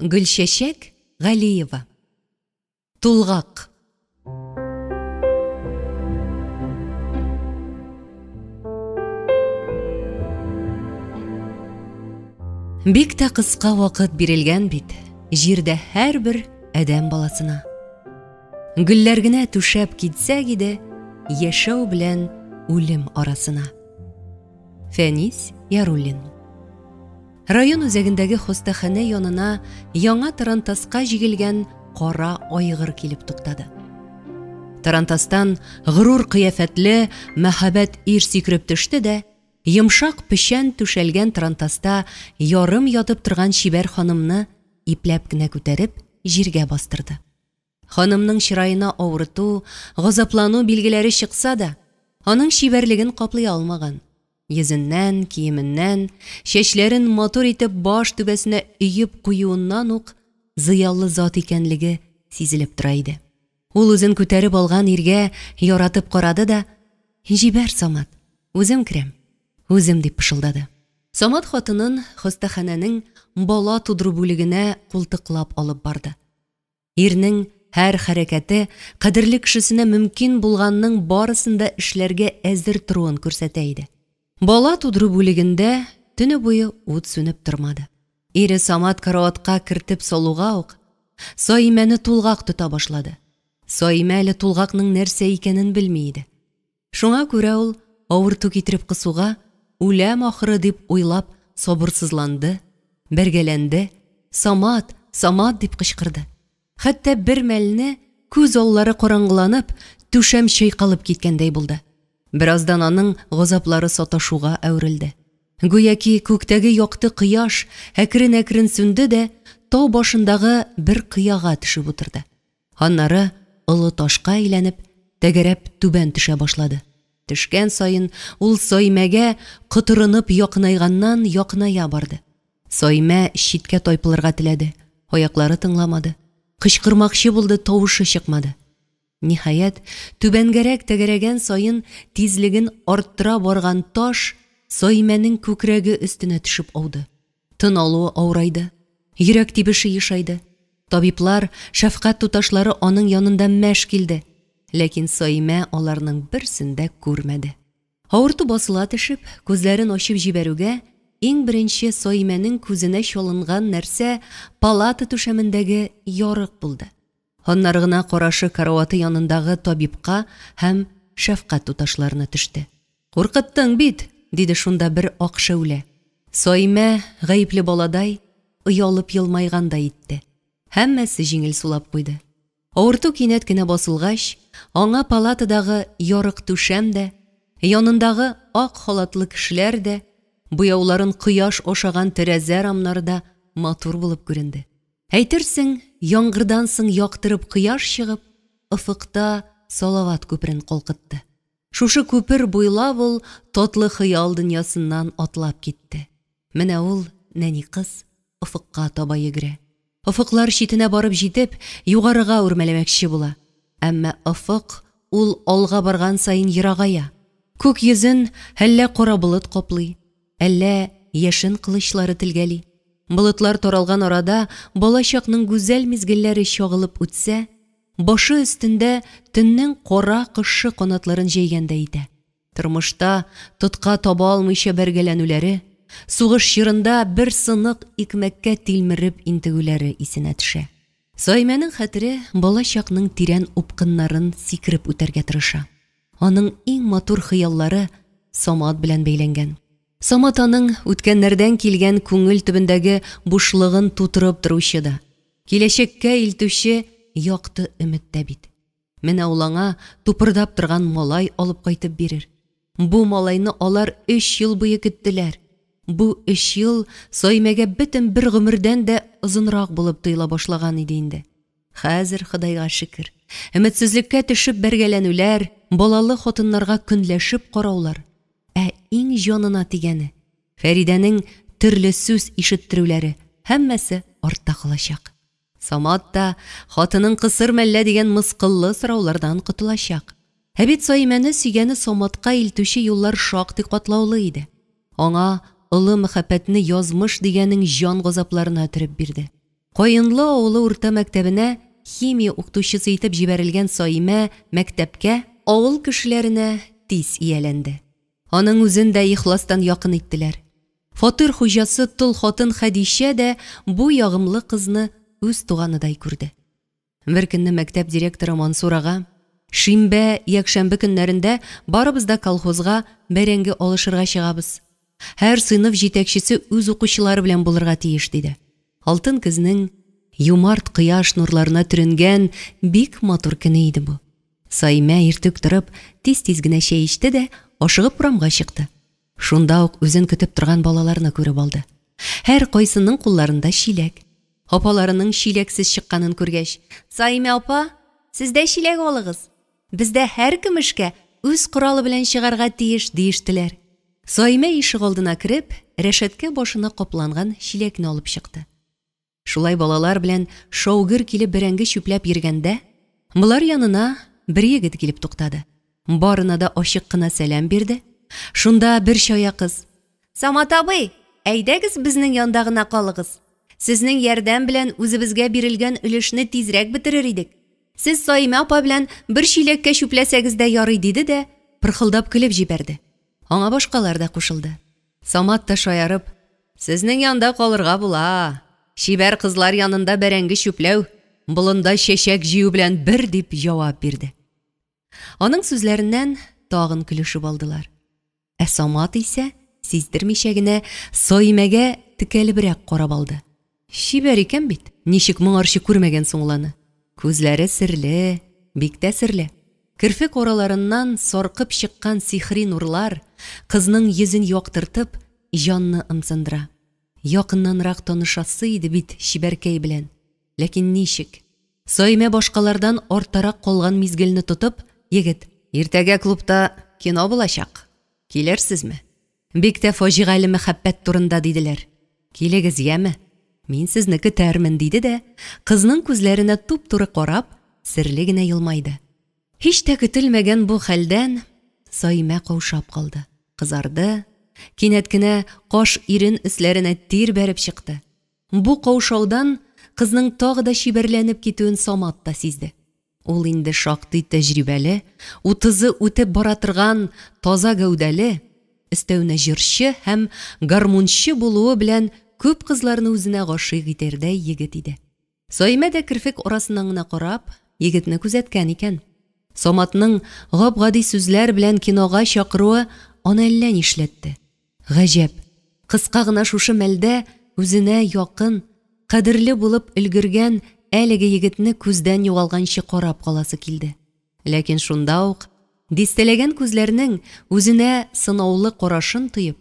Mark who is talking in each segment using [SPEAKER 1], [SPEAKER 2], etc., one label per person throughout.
[SPEAKER 1] Гөлчәчәк Галиева. Тулгак. Бик тә кыска вакыт бирелгән бит җирдә һәрбер адәм баласына. Гөлләр генә түшәп китсәк иде яшәү белән үлем арасына. Фәнис Яруллин. Район үзәгендәге хастаханә янына яңа тарантаска җигелгән кара айгыр килеп туктады. Тарантастан горур кыяфәтле мәһабәт ир сикереп төште дә, йомшак печән түшәлгән тарантаста ярым ятып торган чибәр ханымны ипләп кенә күтәреп җиргә бастырды. Ханымның чыраена авырту, газаплану билгеләре чыкса да, аның чибәрлеген каплый алмаган. Йөзеннән, киеменнән, чәчләрен матур итеп баш түбәсенә өеп куюыннан ук зыялы зат икәнлеге сизелеп тора иде. Ул үзен күтәреп алган иргә яратып карады да, «Җибәр, Самат, үзем керәм, үзем», дип пышылдады. Самат хатынын хастаханәнең бала тудыру бүлегенә култыклап алып барды. Ирнең һәр хәрәкәте кадерле кешесенә мөмкин булганның барысын да эшләргә әзер торуын күрсәтә иде. Бала тудыру бүлегендә төне буе ут сүнеп тормады. Ире Самат караватка кертеп салуга ук, Саимәне тулгак тота башлады. Саимә әле тулгакның нәрсә икәнен белми иде. Шуңа күрә ул авырту китереп кысуга, үләм ахры дип уйлап сабырсызланды, бәргәләнде, Самат, Самат дип кычкырды. Хәтта бер мәлне күз аллары караңгыланып, түшәм чайкалып киткәндәй булды. Бераздан аның газаплары саташуга әверелде. Гүяки күктәге якты кояш әкрен-әкрен сүнде дә тау башындагы бер кыяга төшеп утырды. Аннары олы ташка әйләнеп, тәгәрәп түбән төшә башлады. Төшкән саен ул Саимәгә котырынып якынайганнан якыная барды. Саимә читкә тайпылырга теләде, аяклары тыңламады. Кычкырмакчы булды, тавышы чыкмады. Ниһаять, түбәнгәрәк тәгәрәгән саен тизлеген арттыра барган таш Саимәнең күкрәге өстенә төшеп ауды. Тын алуы авырайды, йөрәк тибеше ешайды. Табиблар, шәфкать туташлары аның янында мәш килде, ләкин Саимә аларның берсен дә күрмәде. Авырту басыла төшеп, күзләрен ачып җибәрүгә, иң беренче Саимәнең күзенә чалынган нәрсә палата түшәмендәге ярык булды. Аннары гына карашы караваты янындагы табибка һәм шәфкать туташларына төште. «Куркыттың бит!» – диде шунда бер ак шәүлә. Саимә, гаепле баладай, оялып елмайгандай итте. Һәммәсе җиңел сулап куйды. Авырту кинәт кенә басылгач, аңа палатадагы ярык түшәм дә, янындагы ак халатлы кешеләр дә, буяуларын кояш ашаган тәрәзә рамнары да матур булып күренде. Әйтерсең, яңгырдан соң яктырып кояш чыгып, офыкта Салават күперен калкытты. Шушы күпер буйлап ул татлы хыял дөньясыннан атлап китте. Менә ул, нәни кыз, офыкка таба йөгерә. Офыклар читенә барып җитеп, югарыга үрмәләмәкче була. Әмма офык ул алга барган саен ерагая. Күк йөзен әллә кара болыт каплый, әллә яшен кылычлары телгәли. Болытлар таралган арада балачакның гүзәл мизгелләре чагылып үтсә, башы өстендә төннең кара кошы канатларын җәйгәндәй итә. Тормышта тотка таба алмыйча бәргәләнүләре, сугыш чорында бер сынык икмәккә тилмереп интегүләре исенә төшә. Саимәнең хәтере балачакның тирән упкыннарын сикереп үтәргә тырыша. Аның иң матур хыяллары Самат белән бәйләнгән. Самат аның үткәннәрдән килгән күңел төбендәге бушлыгын тутырып торучы да, киләчәккә илтүче якты өмет тә бит. Менә ул аңа тупырдап торган малай алып кайтып бирер. Бу малайны алар 3 ел буе көттеләр. Бу 3 ел Саимәгә бөтен бер гомердән дә озынрак булып тоела башлаган иде инде. Хәзер, Ходайга шөкер, өметсезлеккә төшеп бәргәләнүләр, балалы хатыннарга көнләшеп караулар, ә иң җанына тигәне, Фәридәнең төрле сүз ишеттерүләре һәммәсе артта калачак. Самат та хатының кысыр мәллә дигән мыскыллы сораулардан котылачак. Ә бит Саимәне сөйгәне Саматка илтүче юллар шактый катлаулы иде. Аңа олы мәхәббәтне язмыш дигәнең җан газапларына төреп бирде. Каенлы авылы урта мәктәбенә химия укытучысы итеп җибәрелгән Саимә мәктәпкә, авыл кешеләренә тиз ияләнде. Аның үзен дә ихластан якын иттеләр. Фатир хуҗасы тол хатын Хәдичә дә бу ягымлы кызны үз туганыдай күрде. Беркөнне мәктәп директоры Мансур ага, Шимбә, якшәмбе көннәрендә барыбыз да колхозга бәрәңге алышырга чыгабыз. Һәр сыйныф җитәкчесе үз укучылары белән булырга тиеш, диде. Алтын көзнең юмарт кояш нурларына төренгән бик матур көне иде бу. Саимә иртүк торып, тиз-тиз генә чәй эчте дә, ашыгып урамга чыкты. Шунда ук үзен көтеп торган балаларны күреп алды. Һәркайсының кулларында чиләк. Апаларының чиләксез чыкканын күргәч, Саимә апа, сез дә чиләк алыгыз. Бездә һәркем эшкә үз коралы белән чыгарга тиеш, диештеләр. Саимә ишегалдына кереп, рәшәткә башына капланган чиләкне алып чыкты. Шулай балалар белән шау-гөр килеп бәрәңге чүпләп йөргәндә, болар янына бер егет килеп туктады. Барына да ачык кына сәлам бирде. Шунда бер чая кыз, Самат абый, әйдәгез безнең янда гына калыгыз. Сезнең ярдәм белән үзебезгә бирелгән өлешне тизрәк бетерер идек. Сез Саимә апа белән бер чиләккә чүпләсәгез дә ярый, диде дә пырхылдап көлеп җибәрде. Аңа башкалар да кушылды. Самат та шаярып, Сезнең янда калырга була. Чибәр кызлар янында бәрәңге чүпләү, болында чәчәк җыю белән бер, дип җавап бирде. Аның сүзләреннән тагын көлешеп алдылар. Ә Самат исә сиздермичә генә Саимәгә текәлебрәк карап алды. Чибәр икән бит, ничек моңарчы күрмәгән соң ул аны? Күзләре серле, бик тә серле. Керфек араларыннан саркып чыккан сихри нурлар, кызның йөзен яктыртып, җанны ымсындыра. Якыннанрак танышасы иде бит чибәркәй белән. Ләкин ничек? Саимә башкалардан арттарак калган мизгелне тотып, егет. Иртәгә клубта кино булачак. Килерсезме? Бик тә фаҗигале мәхәббәт турында, диделәр. Килегез, яме? Мин сезне көтәрмен, диде дә, кызның күзләренә туп-туры карап, серле генә елмайды. Һич тә көтелмәгән бу хәлдән Саимә каушап калды, кызарды, кинәт кенә каш-ирен өсләренә тир бәреп чыкты. Бу каушаудан кызның тагы да чибәрләнеп китүен Самат та сизде. Ул инде шактый тәҗрибәле, утызы үтеп бара торган таза гәүдәле, өстәвенә җырчы һәм гармунчы булуы белән күп кызларны үзенә гашыйк итәрдәй егет иде. Саимә дә керфек арасыннан гына карап, егетне күзәткән икән. Саматның гап-гади сүзләр белән кинога чакыруы аны әллә нишләтте. Гаҗәп, кыска гына шушы мәлдә үзенә якын, кадерле булып өлгергән әлеге егетне күздән югалганчы карап каласы килде. Ләкин шунда ук, дистәләгән күзләрнең үзенә сынаулы карашын тоеп,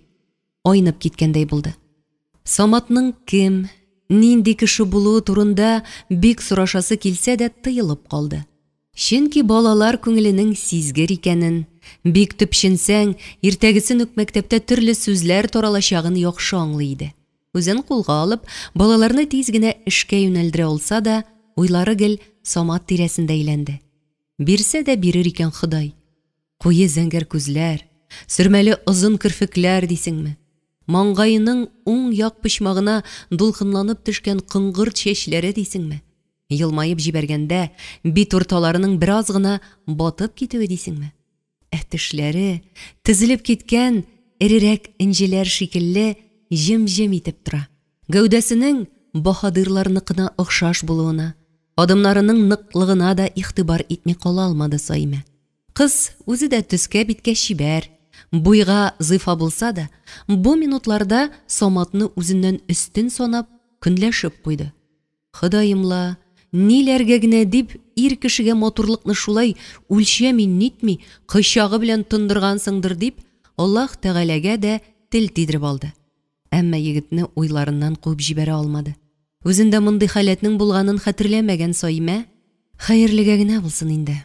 [SPEAKER 1] айнып киткәндәй булды. Саматның кем, нинди кеше булуы турында бик сорашасы килсә дә тыелып калды. Чөнки балалар күңеленең сизгер икәнен, бик төпченсәң, иртәгесен үк мәктәптә төрле сүзләр таралачагын яхшы аңлый иде. Үзен кулга алып, балаларны тиз генә эшкә юнәлдерә алса да, уйлары гел Самат тирәсендә әйләнде. Бирсә дә бирер икән Ходай. Куе зәңгәр күзләр, сөрмәле озын керфекләр дисеңме? Маңгаеның уң як почмагына дулкынланып төшкән коңгырт чәчләре дисеңме? Елмаеп җибәргәндә бит урталарының бераз гына батып китүе дисеңме? Ә тешләре, тезелеп киткән эрерәк энҗеләр шикелле, җем-җем итеп тора. Гәүдәсенең баһадирларныкына охшаш булуына, адымнарының ныклыгына да игътибар итми кала алмады Саимә. Кыз үзе дә төскә-биткә чибәр, буйга зифа булса да, бу минутларда Саматны үзеннән өстен санап, көнләшеп куйды. Ходаем ла, ниләргә генә дип ир кешегә матурлыкны шулай үлчәми-нитми, кочагы белән тондыргансыңдыр дип, Аллаһ Тәгаләгә дә тел тидереп алды. Әмма егетне уйларыннан куып җибәрә алмады. Үзендә мондый халәтнең булганын хәтерләмәгән Саимә, Хәерлегә генә булсын инде.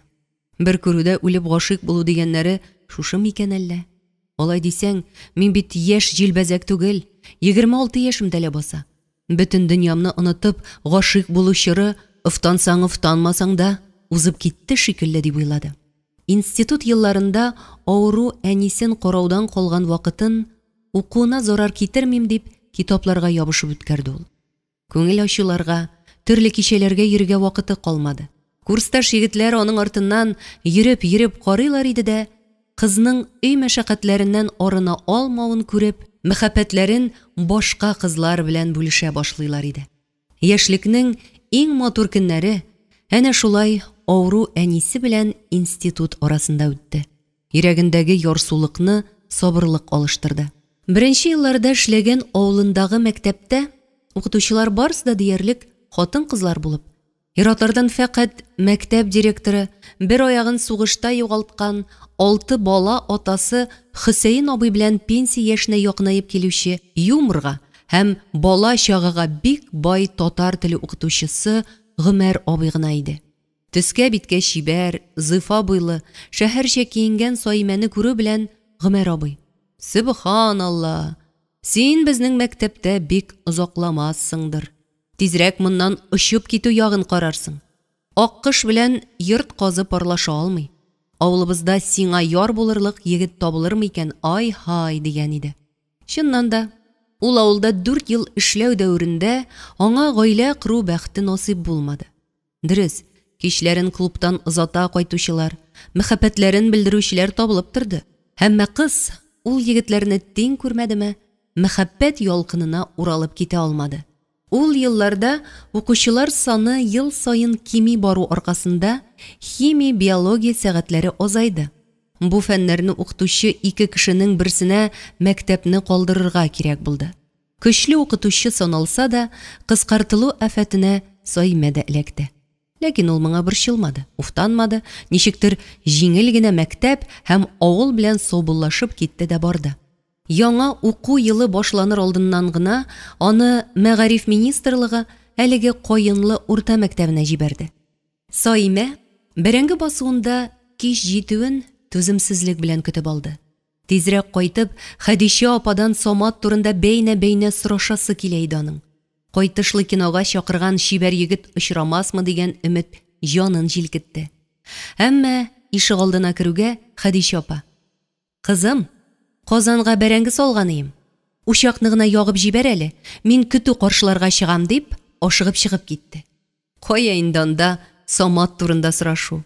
[SPEAKER 1] Бер күрүдә үлеп гашыйк булу дигәннәре шушы микән әллә? Алай дисәң, мин бит яшь җилбәзәк түгел, 26 яшемдә ләбаса. Бөтен дөньямны онытып гашыйк булу чоры, офтансаң-офтанмасаң да, узып китте шикелле, дип уйлады. Институт елларында авыру әнисен караудан калган вакытын, укуына зарар китермим дип, китапларга ябышып үткәрде ул. Күңел ачуларга, төрле кичәләргә йөрергә вакыты калмады. Курсташ егетләр аның артыннан йөреп-йөреп карыйлар иде дә, кызның өй мәшәкатьләреннән арына алмавын күреп, мәхәббәтләрен башка кызлар белән бүлешә башлыйлар иде. Яшьлекнең иң матур көннәре әнә шулай авыру әнисе белән институт арасында үтте. Йөрәгендәге ярсулыкны сабырлык алыштырды. Беренче елларда эшләгән авылындагы мәктәптә укытучылар барысы да диярлек хатын-кызлар булып, ир-атлардан фәкать мәктәп директоры, бер аягын сугышта югалткан, алты бала атасы Хөсәен абый белән пенсия яшенә якынаеп килүче юморга һәм бала-чагага бик бай татар теле укытучысы Гомәр абый гына иде. Төскә-биткә чибәр, зифа буйлы, шәһәрчә киенгән Саимәне күрү белән Гомәр абый, Сөбханалла! Син безнең мәктәптә бик озакламассыңдыр. Тизрәк моннан очып китү ягын карарсың. Аккош белән йорт казы парлаша алмый. Авылыбызда сиңа яр булырлык егет табылырмы икән, ай-һай, дигән иде. Чыннан да, ул авылда дүрт ел эшләү дәверендә аңа гаилә кору бәхете насыйп булмады. Дөрес, кичләрен клубтан озата кайтучылар, мәхәббәтләрен белдерүчеләр табылып торды. Әмма кыз ул егетләрне тиң күрмәдеме, мәхәббәт ялкынына уралып китә алмады. Ул елларда укучылар саны ел саен кими бару аркасында химия, биология сәгатьләре азайды. Бу фәннәрне укытучы ике кешенең берсенә мәктәпне калдырырга кирәк булды. Көчле укытучы саналса да, кыскартылу афәтенә Саимә дә эләкте. Ләкин ул моңа борчылмады, уфтанмады, ничектер җиңел генә мәктәп һәм авыл белән саубуллашып китте дә барды. Яңа уку елы башланыр алдыннан гына аны Мәгариф министрлыгы әлеге Каенлы урта мәктәбенә җибәрде. Саимә бәрәңге басуында кич җитүен түземсезлек белән көтеп алды. Тизрәк кайтып, Хәдичә ападан Самат турында бәйнә-бәйнә сорашасы килә иде аның. Кайтышлый кинога чакырган чибәр егет очрамасмы дигән өмет җанын җилкетте. Әмма ишегалдына керүгә Хәдичә апа: Кызым, казанга бәрәңге салганыем. Учакны гына ягып җибәр әле, мин көтү каршыларга чыгам, дип, ашыгып чыгып китте. Кая инде анда Самат турында сорашу.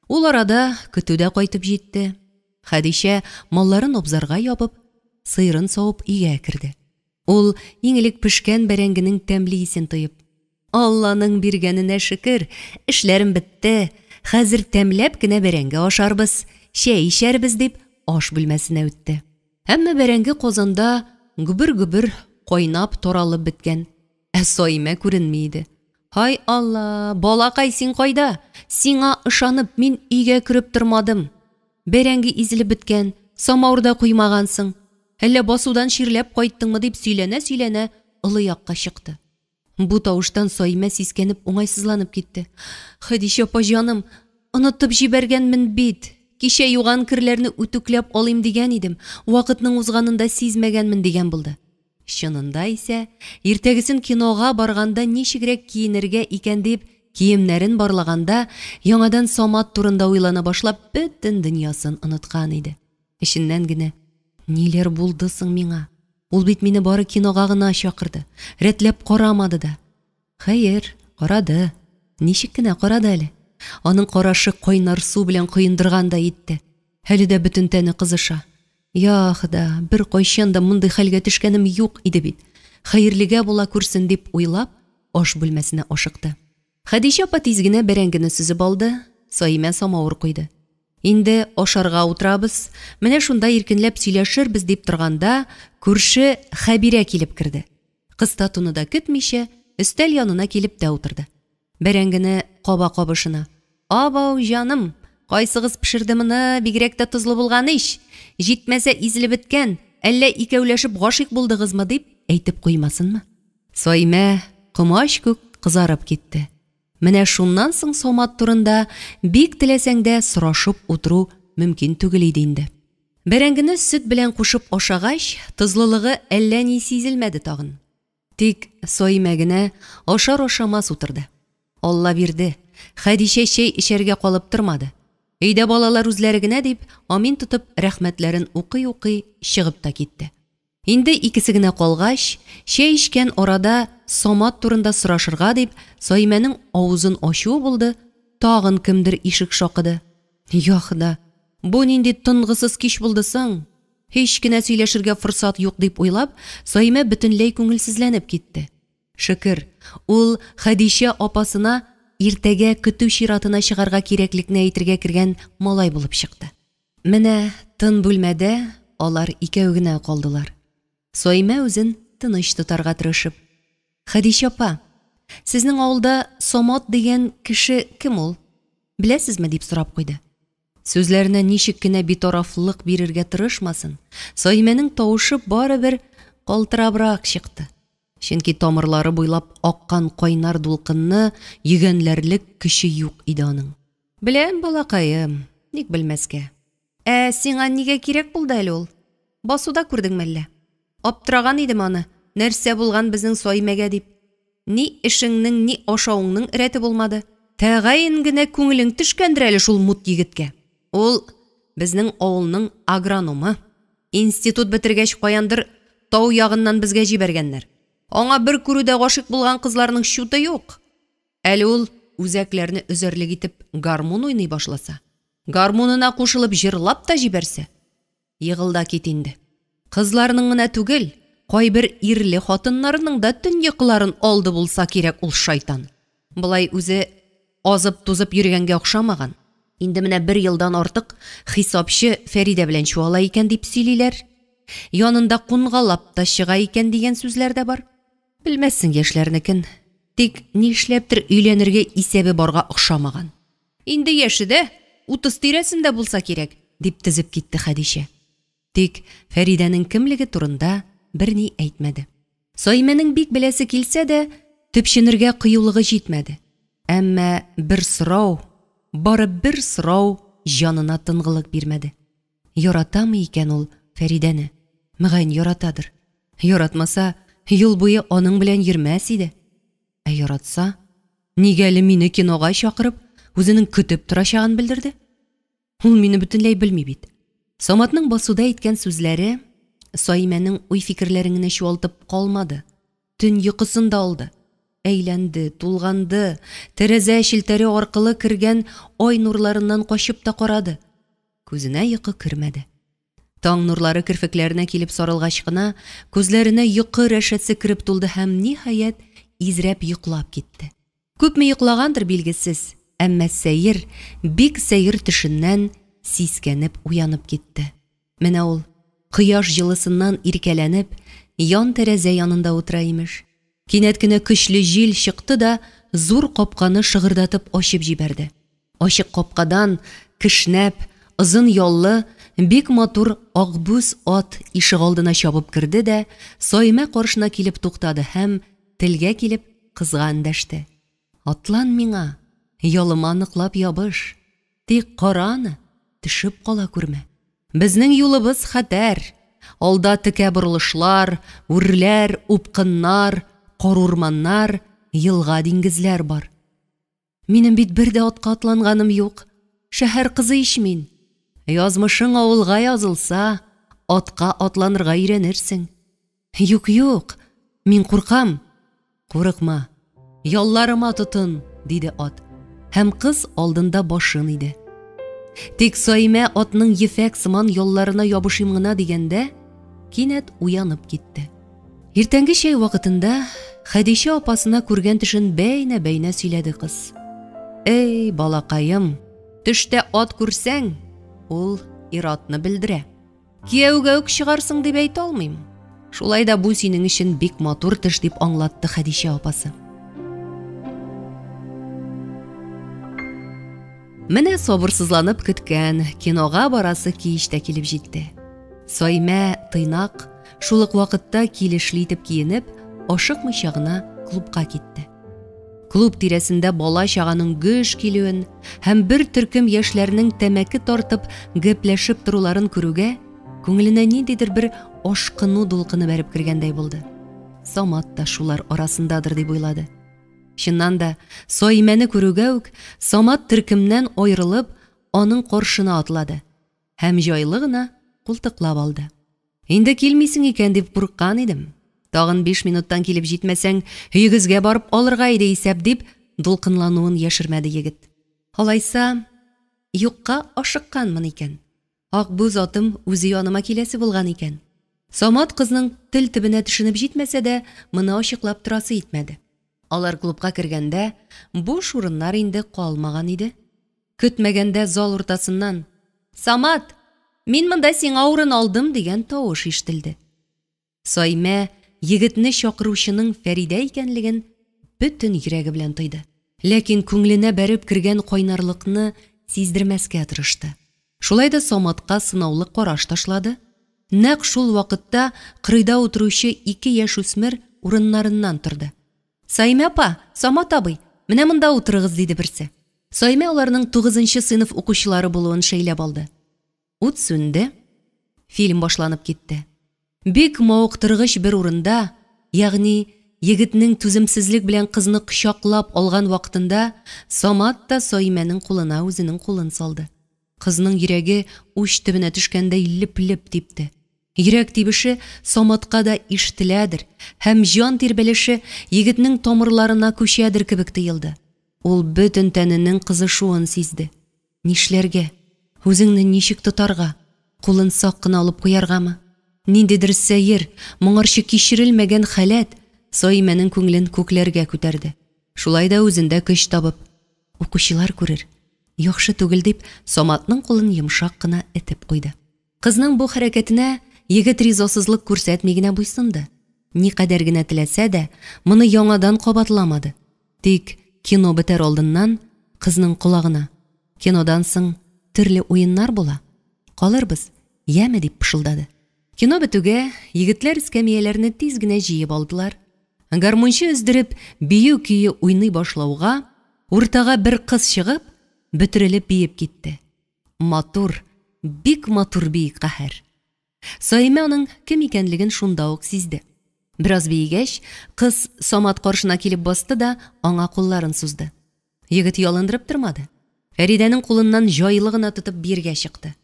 [SPEAKER 1] Ул арада көтү дә кайтып җитте. Хәдичә малларын абзарга ябып, сыерын савып өйгә керде. Ул иң элек пешкән бәрәңгенең тәмле исен тоеп, Алланың биргәненә шөкер, эшләрем бетте, хәзер тәмләп кенә бәрәңге ашарбыз, чәй эчәрбез, дип аш бүлмәсенә үтте. Әмма бәрәңге казанда гөбер-гөбер кайнап таралып беткән. Ә Саимә күренми иде. Һай Алла, балакай, син кайда? Сиңа ышанып, мин өйгә кереп тормадым. Бәрәңге изелеп беткән, самавыр да куймагансың. Әллә басудан чирләп кайттыңмы дип сөйләнә-сөйләнә олы якка чыкты. Бу тавыштан Саимә сискәнеп уңайсызланып китте. Хәдичә апа җаным, онытып җибәргәнмен бит. Кичә юган керләрне үтүкләп алыйм дигән идем, вакытның узганын да сизмәгәнмен дигән булды. Чынында исә, иртәгесен кинога барганда ничегрәк киенергә икән дип, киемнәрен барлаганда, яңадан Самат турында уйлана башлап, бөтен дөньясын оныткан иде. Эченнән генә, Ниләр булды соң миңа? Ул бит мине бары кинога гына чакырды, рәтләп карамады да. Хәер, карады. Ничек кенә карады әле. Аның карашы кайнар су белән коендыргандай итте. Әле дә бөтен тәне кызыша. Йа Хода, беркайчан да мондый хәлгә төшкәнем юк иде бит. Хәерлегә була күрсен дип уйлап, аш бүлмәсенә ашыкты. Хәдичә апа тиз генә бәрәңгене сөзеп алды, Саимә самавыр куйды. Инде ашарга утырабыз, менә шунда иркенләп сөйләшербез дип торганда, күрше Хәбирә килеп керде. Кыстатуны да көтмичә, өстәл янына килеп тә утырды. Бәрәңгене каба кабышына. Абау, җаным, кайсыгыз пешерде моны, бигрәк тә тозлы булган ич. Җитмәсә изелеп беткән, әллә икәүләшеп гашыйк булдыгызмы, дип әйтеп куймасынмы. Саимә комач күк кызарып китте. Менә шуннан соң Самат турында бик теләсәң дә сорашып утыру мөмкин түгел иде инде. Бәрәңгене сөт белән кушып ашагач, тозлылыгы әллә ни сизелмәде тагын. Тик Саимә генә ашар-ашамас утырды. Алла бирде, Хәдичә чәй эчәргә калып тормады. Өйдә балалар үзләре генә дип, амин тотып, рәхмәтләрен укый-укый чыгып та китте. Инде икесе генә калгач, чәй эчкән арада Самат турында сорашырга дип, Саимәнең авызын ачуы булды, тагын кемдер ишек шакыды. Йа Хода, бу нинди тынгысыз кич булды соң? Һич кенә сөйләшергә форсат юк дип уйлап, Саимә бөтенләй күңелсезләнеп китте. Шөкер, ул Хәдичә апасына иртәгә көтү чиратына чыгарга кирәклекне әйтергә кергән малай булып чыкты. Менә тын бүлмәдә алар икәү генә калдылар. Саимә үзен тыныч тотарга тырышып. Хәдичә апа, сезнең авылда Самат дигән кеше кем ул? Беләсезме? дип сорап куйды. Сүзләренә ничек кенә битарафлык бирергә тырышмасын, Саимәнең тавышы барыбер калтырабрак чыкты. Чөнки тамырлары буйлап аккан кайнар дулкынны йөгәнләрлек көче юк иде аның. Беләм, балакаем, ник белмәскә. Ә сиңа нигә кирәк булды әле ул? Басуда күрдеңме әллә? Аптыраган идем аны, нәрсә булган безнең Саимәгә дип. Ни эшеңнең, ни ашавыңның рәте булмады. Тәгаен генә күңелең төшкәндер әле шул мут егеткә. Ул безнең авылның агрономы. Институт бетергәч каяндыр тау ягыннан безгә җибәргәннәр. Аңа бер күрүдә гашыйк булган кызларның чуты юк. Әле ул үзәкләрне өзәрлек итеп гармун уйный башласа, гармунына кушылып җырлап та җибәрсә, егыл да кит инде. Кызларның гына түгел, кайбер ирле хатыннарның да төн йокыларын алды булса кирәк ул шайтан. Болай үзе азып-тузып йөргәнгә охшамаган. Инде менә бер елдан артык хисапчы Фәридә белән чуала икән дип сөйлиләр. Янында кунгалап та чыга икән дигән сүзләр дә бар. Белмәссең яшьләрнекен. Тик нишләптер өйләнергә исәбе барга охшамаган. Инде яше дә 30 тирәсендә булса кирәк, дип тезеп китте Хәдичә. Тик Фәридәнең кемлеге турында берни әйтмәде. Саимәнең бик беләсе килсә дә, төпченергә кыюлыгы җитмәде. Әмма бер сорау, бары бер сорау җанына тынгылык бирмәде. Яратамы икән ул Фәридәне? Мөгаен, яратадыр. Яратмаса, юл буе аның белән йөрмәс иде. Ә яратса, нигә әле мине кинога чакырып, үзенең көтеп торачагын белдерде? Ул мине бөтенләй белми бит. Саматның басуда әйткән сүзләре Саимәнең уй-фикерләрен генә чуалтып калмады. Төн йокысын да алды. Әйләнде, тулганды, тәрәзә челтәре аркылы кергән ай нурларыннан качып та карады. Күзенә йокы кермәде. Таң нурлары керфекләренә килеп сарылгач кына, күзләренә йокы рәшәтсе кереп тулды һәм, ниһаять, изрәп йоклап китте. Күпме йоклагандыр, билгесез, әмма сәер, бик сәер төшеннән сискәнеп уянып китте. Менә ул, кояш җылысыннан иркәләнеп, ян тәрәзә янында утыра, имеш. Кинәт кенә көчле җил чыкты да зур капканы шыгырдатып ачып җибәрде. Ачык капкадан, кешнәп, озын яллы, бик матур акбүз ат ишегалдына чабып керде дә Саимә каршына килеп туктады һәм, телгә килеп, кызга эндәште. Атлан миңа, ялыма ныклап ябыш. Тик кара аны, төшеп кала күрмә. Безнең юлыбыз хәтәр. Алда текә борылышлар, үрләр, упкыннар, карурманнар, елга-диңгезләр бар. Минем бит бер дә атка атланганым юк. Шәһәр кызы ич мин. Язмышың авылга язылса, атка атланырга өйрәнерсең. Юк, юк, мин куркам. Курыкма, ялларыма тотын, диде ат. Һәм кыз алдында башын иде. Тик Саимә атның ефәк сыман ялларына ябышыйм гына дигәндә, кинәт уянып китте. Иртәнге чәй вакытында Хәдичә апасына күргән төшен бәйнә-бәйнә сөйләде кыз. Эй, балакаем, төштә ат күрсәң, ул ир-атны белдерә. Кияүгә үк чыгарсың дип әйтә алмыйм. Шулай да бу синең өчен бик матур төш дип аңлатты Хәдичә апасы. Менә сабырсызланып көткән кинога барасы кич тә килеп җитте. Саймә тыйнак, шул ук вакытта килешле итеп киенеп, ашыкмыйча гына клубка китте. Клуб тирәсендә бала-чаганың гөж килүен һәм бер төркем яшьләрнең тәмәке тартып, гәпләшеп торуларын күрүгә, күңеленә ниндидер бер ашкыну дулкыны бәреп кергәндәй булды. Самат та шулар арасындадыр дип уйлады. Чыннан да, Саимәне күрүгә үк, Самат төркемнән аерылып, аның каршына атлады һәм җайлы гына култыклап алды. Инде килмисең икән дип курыккан идем. Тагын 5 минуттан килеп җитмәсәң, өегезгә барып алырга иде исәп, дип дулкынлануын яшермәде егет. Алайса, юкка ашыкканмын икән. Акбүз атым үзе яныма киләсе булган икән. Самат кызның тел төбенә төшенеп җитмәсә дә, моны ачыклап торасы итмәде. Алар клубка кергәндә, буш урыннар инде калмаган иде. Көтмәгәндә зал уртасыннан: "Самат, мин монда сиңа урын алдым", дигән тавыш ишетелде. Саймә егетне чакыручының Фәридә икәнлеген бөтен йөрәге белән тойды. Ләкин күңеленә бәреп кергән кайнарлыкны сиздермәскә тырышты. Шулай да Саматка сынаулы караш ташлады. Нәкъ шул вакытта кырыйда утыручы ике яшүсмер урыннарыннан торды. "Саймә апа, Самат абый, менә монда утырыгыз", диде берсе. Саймә аларның 9 сыйныф укучылары булуын шәйләп алды. Ут сүнде. Фильм башланып китте. Бик мавыктыргыч бер урында, ягъни егетнең түземсезлек белән кызны кочаклап алган вакытында, Самат та Саимәнең кулына үзенең кулын салды. Кызның йөрәге уч төбенә төшкәндәй леп-леп типте. Йөрәк тибеше Саматка да ишетеләдер һәм җан тирбәлеше егетнең тамырларына күчәдер кебек тоелды. Ул бөтен тәненең кызышуын сизде. Нишләргә? Үзеңне ничек тотарга? Кулын сак кына алып куяргамы? Ниндидер сәер, моңарчы кичерелмәгән халәт Саимәнең күңелен күкләргә күтәрде. Шулай да үзендә көч табып, укучылар күрер, яхшы түгел дип, Саматның кулын йомшак кына этеп куйды. Кызның бу хәрәкәтенә егет ризасызлык күрсәтми генә буйсынды. Никадәр генә теләсә дә, моны яңадан кабатламады. Тик кино бетәр алдыннан кызның колагына: "Кинодан соң төрле уеннар була. Калырбыз, яме?" дип пышылдады. Кино бетүгә, егетләр эскәмияләрне тиз генә җыеп алдылар. Гармунчы өздереп бию көе уйный башлауга, уртага бер кыз чыгып, бөтерелеп биеп китте. Матур, бик матур бии каһәр. Саимә аның кем икәнлеген шунда ук сизде. Бераз биегәч, кыз Самат каршына килеп басты да аңа кулларын сузды. Егет ялындырып тормады. Фәридәнең кулыннан җайлы гына тотып биергә чыкты.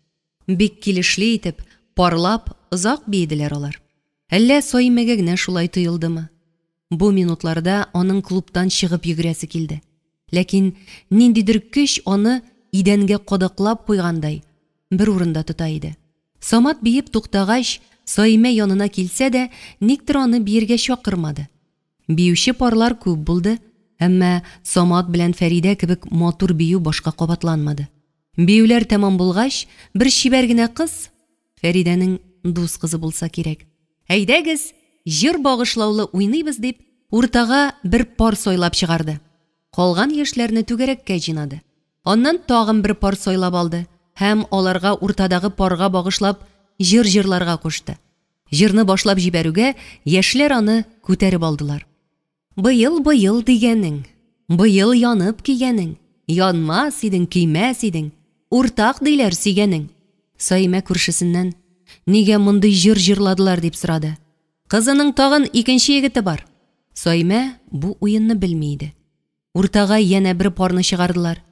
[SPEAKER 1] Бик килешле итеп, парлап, озак биеделәр алар. Әллә Саимәгә генә шулай тоелдымы? Бу минутларда аның клубтан чыгып йөгерәсе килде. Ләкин ниндидер көч аны идәнгә кадаклап куйгандай бер урында тота иде. Самат биеп туктагач, Саимә янына килсә дә, никтер аны биергә чакырмады. Биюче парлар күп булды, әмма Самат белән Фәридә кебек матур бию башка кабатланмады. Биюләр тәмам булгач, бер чибәр генә кыз, Фәридәнең дус кызы булса кирәк, "Әйдәгез, җыр багышлаулы уйныйбыз", дип, уртага бер пар сайлап чыгарды. Калган яшьләрне түгәрәккә җыйнады. Аннан тагын бер пар сайлап алды һәм аларга уртадагы парга багышлап җыр җырларга кушты. Җырны башлап җибәрүгә, яшьләр аны күтәреп алдылар. Быел, быел дигәнең, быел янып көйгәнең, янмас идең, көймәс идең, уртак диләр сөйгәнең. Саимә күршесеннән: "Нигә мондый җыр җырладылар?" дип сорады. Кызының тагын икенче егете бар. Саимә бу уенны белми иде. Уртага янә бер парны чыгардылар.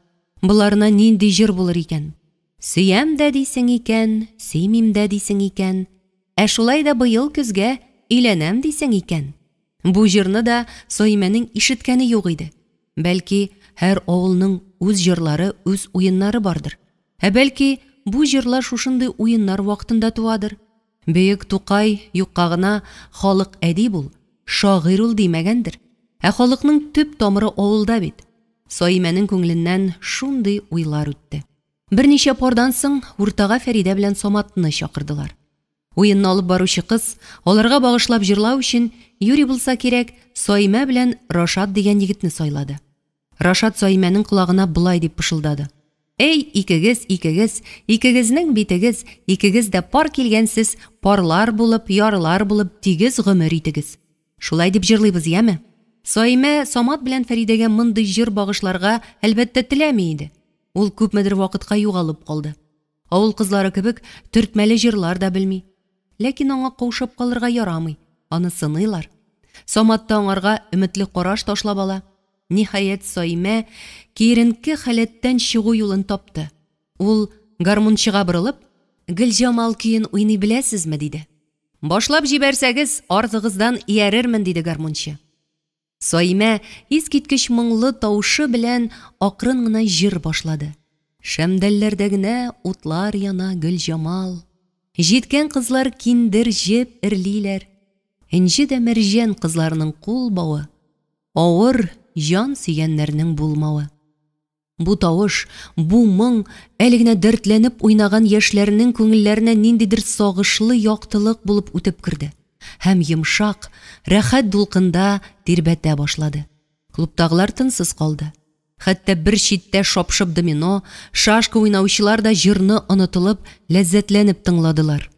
[SPEAKER 1] Боларына нинди җыр булыр икән? Сөям дә дисең икән, сөймим дә дисең икән, ә шулай да быел көзгә өйләнәм дисең икән. Бу җырны да Саимәнең ишеткәне юк иде. Бәлки, һәр авылның үз җырлары, үз уеннары бардыр. Ә бәлки, бу җырлар шушындый уеннар вакытында туадыр. Бөек Тукай юкка гына халык әдип ул, шагыйрь ул димәгәндер. Ә халыкның төп тамыры авылда бит. Саимәнең күңеленнән шундый уйлар үтте. Берничә пардан соң уртага Фәридә белән Саматны чакырдылар. Уенны алып баручы кыз аларга багышлап җырлау өчен, юри булса кирәк, Саимә белән Рашат дигән егетне сайлады. Рашат Саимәнең колагына болай дип пышылдады: "Эй, икегез, икегез, икегезнең битегез, икегез дә пар килгәнсез, парлар булып, ярлар булып тигез гомер итегез. Шулай дип җырлыйбыз, яме?" Саимә Самат белән Фәридәгә мондый җыр багышларга, әлбәттә, теләми иде. Ул күпмедер вакытка югалып калды. Авыл кызлары кебек төртмәле җырлар да белми. Ләкин аңа каушап калырга ярамый, аны сыныйлар. Самат та аңарга өметле караш ташлап ала. Ниһаять, Саимә киеренке халәттән чыгу юлын тапты. Ул гармунчыга борылып: "Гөлҗамал көен уйный беләсезме?" диде. Башлап җибәрсәгез, артыгыздан иярермен, диде гармунчы. Саимә искиткеч моңлы тавышы белән акрын гына җыр башлады. Шәмдәлләрдә генә утлар яна, Гөлҗамал. Җиткән кызлар киндер җеп эрлиләр. Энҗе дә мәрҗән кызларның кул бавы, авыр җан сөйгәннәрнең булмавы. Бу тавыш, бу моң әле генә дәртләнеп уйнаган яшьләрнең күңелләренә ниндидер сагышлы яктылык булып үтеп керде һәм йомшак, рәхәт дулкында тирбәтә башлады. Клубтагылар тынсыз калды. Хәтта бер читтә шапшып домино, шашка уйнаучылар да җырны онытылып, ләззәтләнеп тыңладылар.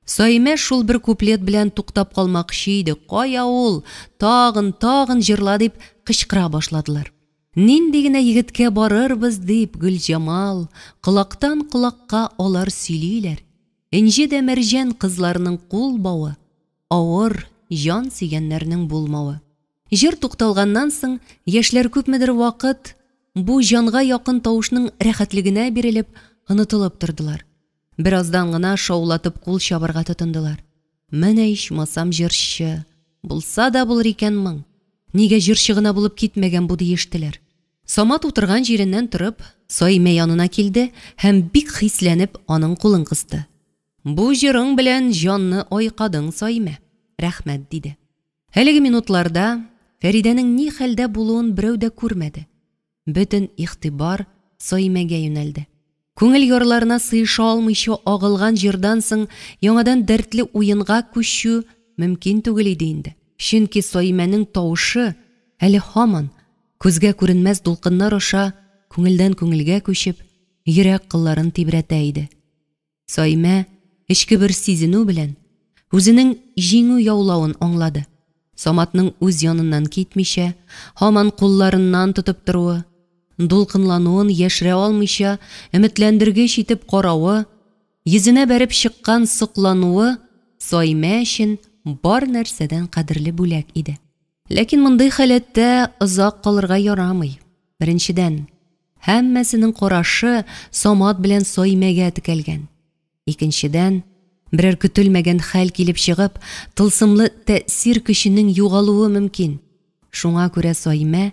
[SPEAKER 1] Саимә шул бер куплет белән туктап калмакчы иде, кая ул, тагын, тагын җырла дип кычкыра башладылар. Нинди генә егеткә барырбыз дип, Гөлҗамал, колактан колакка алар сөйлиләр. Энҗе дә мәрҗән кызларның кул бавы, авыр җан сөйгәннәрнең булмавы. Җыр тукталганнан соң, яшьләр күпмедер вакыт бу җанга якын тавышның рәхәтлегенә бирелеп, онытылып тордылар. Бераздан гына шаулатып кул чабарга тотындылар. Менә ичмасам җырчы, булса да булыр икән моң. Нигә җырчы гына булып китмәгән бу диештеләр. Самат утырган җиреннән торып, Саимә янына килде һәм бик хисләнеп аның кулын кысты. Бу җырың белән җанны айкадың, Саимә. Рәхмәт, диде. Әлеге минутларда Фәридәнең ни хәлдә булуын берәү дә күрмәде. Бөтен игътибар Саимәгә юнәлде. Күңел ярларына сыеша алмыйча агылган җырдан соң яңадан дәртле уенга күчү мөмкин түгел иде инде. Чөнки Саимәнең тавышы әле һаман күзгә күренмәс дулкыннар аша күңелдән күңелгә күчеп, йөрәк кылларын тибрәтә иде. Саимә эчке бер сизенү белән үзенең җиңү яулавын аңлады. Саматның үз яныннан китмичә, һаман кулларыннан тотып торуы, дулкынлануын яшерә алмыйча, өметләндергеч итеп каравы, йөзенә бәреп чыккан соклануы Саимә өчен бар нәрсәдән кадерле бүләк иде. Ләкин мондый халәттә озак калырга ярамый. Беренчедән, һәммәсенең карашы Самат белән Саимәгә текәлгән. Икенчедән, берәр көтелмәгән хәл килеп чыгып, тылсымлы тәэсир көченең югалуы мөмкин. Шуңа күрә Саимә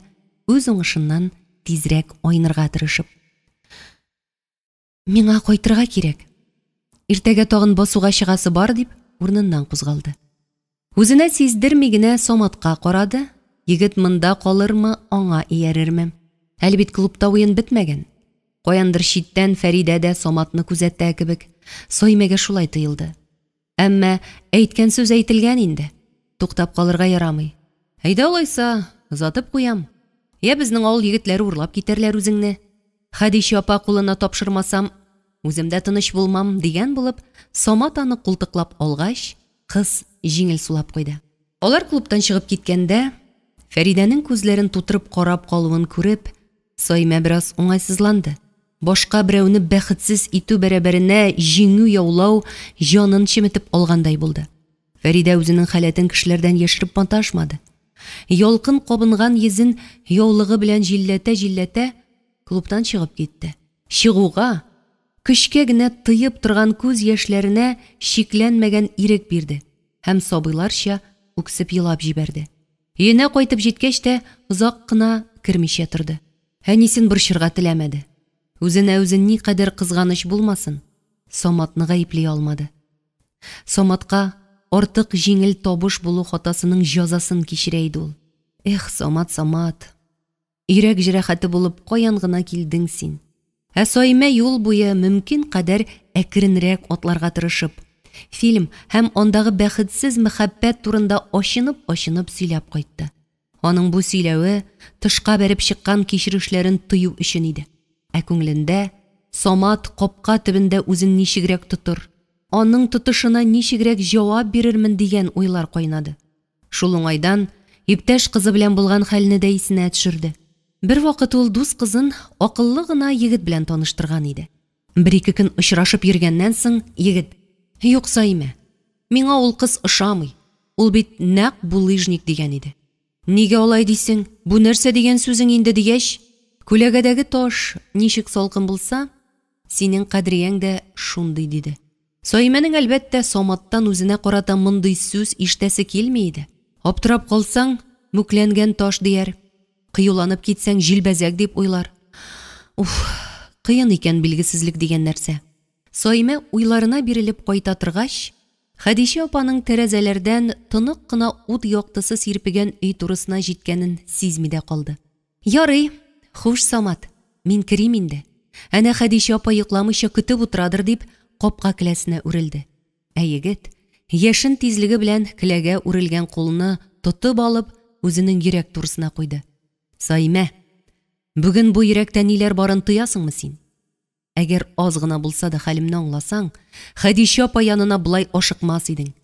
[SPEAKER 1] үз уңышыннан тизрәк айнырга тырышып: «Миңа кайтырга кирәк. Иртәгә тагын басуга чыгасы бар», дип, урыныннан кузгалды. Үзенә сиздерми генә Саматка карады, егет монда калырмы, аңа иярерме? Әле бит клубта уен бетмәгән. Каяндыр читтән Фәридә дә Саматны күзәтә кебек. Саимәгә шулай тоелды. Әмма әйткән сүз әйтелгән инде. Туктап калырга ярамый. Әйдә алайса, озатып куям. Я безнең авыл егетләре урлап китәрләр үзеңне. Хәдичә апа кулына тапшырмасам, үзем дә тыныч булмам, дигән булып, Самат аны култыклап алгач, кыз җиңел сулап куйды. Алар клубтан чыгып киткәндә, Фәридәнең күзләрен тутырып карап калуын күреп, Саимә бераз уңайсызланды. Башка берәүне бәхетсез итү бәрабәренә җиңү яулау җанын чеметеп алгандай булды. Фәридә үзенең халәтен кешеләрдән яшереп маташмады. Ялкын кабынган йөзен яулыгы белән җилләтә-җилләтә клубтан чыгып китте. Чыгуга, көчкә генә тыеп торган күз яшьләренә чикләнмәгән ирек бирде һәм сабыйларча үксеп елап җибәрде. Өенә кайтып җиткәч тә озак кына кермичә торды. Әнисен борчырга теләмәде. Үзенә үзе никадәр кызганыч булмасын, Саматны гаепли алмады. Саматка артык җиңел табыш булу хатасының җәзасын кичерә иде ул. Эх, Самат, Самат. Йөрәк җәрәхәте булып каян гына килдең син? Ә Саимә юл буе мөмкин кадәр әкренрәк атларга тырышып, фильм һәм андагы бәхетсез мәхәббәт турында ачынып-ачынып сөйләп кайтты. Аның бу сөйләве тышка бәреп чыккан кичерешләрен тыю өчен иде. Ә күңелендә Самат капка төбендә үзен ничегрәк тотыр, аның тотышына ничегрәк җавап бирермен дигән уйлар кайнады. Шул уңайдан иптәш кызы белән булган хәлне дә исенә төшерде. Бервакыт ул дус кызын акыллы гына егет белән таныштырган иде. Бер-ике көн очрашып йөргәннән соң егет: «Юк, Саимә, миңа ул кыз ошамый. Ул бит нәкъ булыжник», дигән иде. Нигә алай дисең? Бу нәрсә дигән сүзең инде дигәч, күләгәдәге таш ничек салкын булса, синең Кадрияң дә шундый, диде. Саимәнең, әлбәттә, Саматтан үзенә карата мондый сүз ишетәсе килми иде. Аптырап калсаң, мүкләнгән таш дияр, кыюланып китсәң, җилбәзәк дип уйлар. Уф, кыен икән билгесезлек дигән нәрсә. Саимә уйларына бирелеп кайта торгач, Хәдичә апаның тәрәзәләрдән тонык кына ут яктысы сирпегән өй турысына җиткәнен сизми дә калды. Ярый, хуш, Самат, мин керим инде. Әнә Хәдичә апа йокламыйча көтеп утырадыр, дип, капка келәсенә үрелде. Ә егет, яшен тизлеге белән келәгә үрелгән кулны тотып алып, үзенең йөрәк турысына куйды. Саимә, бүген бу йөрәктә ниләр барын тоясыңмы син? Әгәр аз гына булса да хәлемне аңласаң, Хәдичә апа янына болай ашыкмас идең.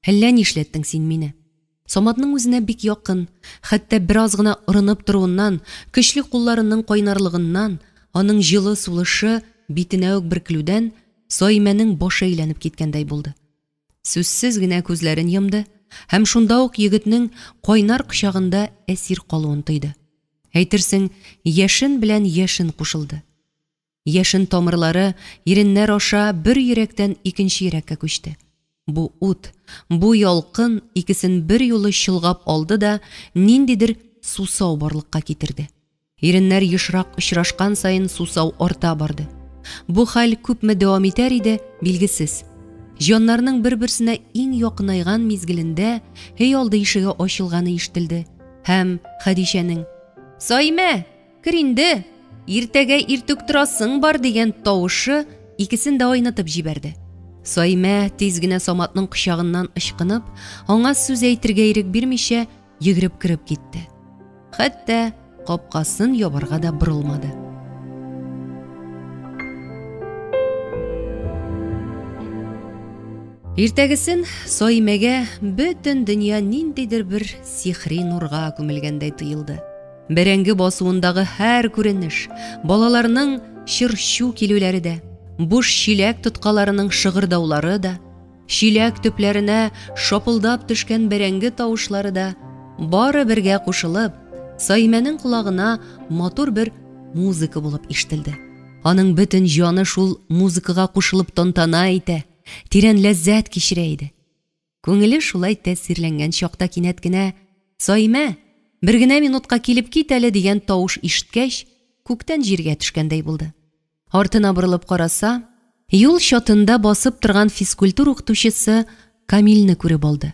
[SPEAKER 1] Әллә нишләттең син мине. Саматның үзенә бик якын, хәтта бераз гына орынып торуыннан, көчле кулларының кайнарлыгыннан, аның җылы сулышы битенә үк бөркелүдән Саимәнең башы әйләнеп киткәндәй булды. Сүзсез генә күзләрен йомды һәм шунда ук егетнең кайнар кочагында әсир калуын тойды. Әйтерсең, яшен белән яшен кушылды. Яшен тамырлары иреннәр аша бер йөрәктән икенче йөрәккә күчте. Бу ут, бу ялкын икесен берьюлы чолгап алды да ниндидер сусау барлыкка китерде. Иреннәр ешрак очрашкан саен сусау арта барды. Бу хәл күпме дәвам итәр иде, билгесез. Җаннарның бер-берсенә иң якынайган мизгелендә өй алды ишеге ачылганы ишетелде һәм Хәдичәнең «Саимә, кер инде, иртәгә иртүк торасың бар» дигән тавышы икесен дә айнытып җибәрде. Саимә тиз генә Саматның кочагыннан ычкынып, аңа сүз әйтергә ирек бирмичә, йөгереп кереп китте. Хәтта капкасын ябарга да борылмады. Иртәгесен Саимәгә бөтен дөнья ниндидер бер сихри нурга күмелгәндәй тоелды. Бәрәңге басуындагы һәр күренеш, балаларның чыр-чу килүләре дә, буш чиләк тоткаларының шыгырдаулары да, Чиләк төпләренә шапылдап төшкән бәрәңге тавышлары да бары бергә кушылып, Саимәнең колагына матур бер музыка булып ишетелде. Аның бөтен җаны шул музыкага кушылып тантана итә, тирән ләззәт кичерә иде. Күңеле шулай тәэсирләнгән чакта кинәт кенә Саимә, бер генә минутка килеп кит әле дигән тавыш ишеткәч, күктән җиргә төшкәндәй булды. Артына борылып караса, юл чатында басып торган физкультур укытучысы Камилне күреп алды.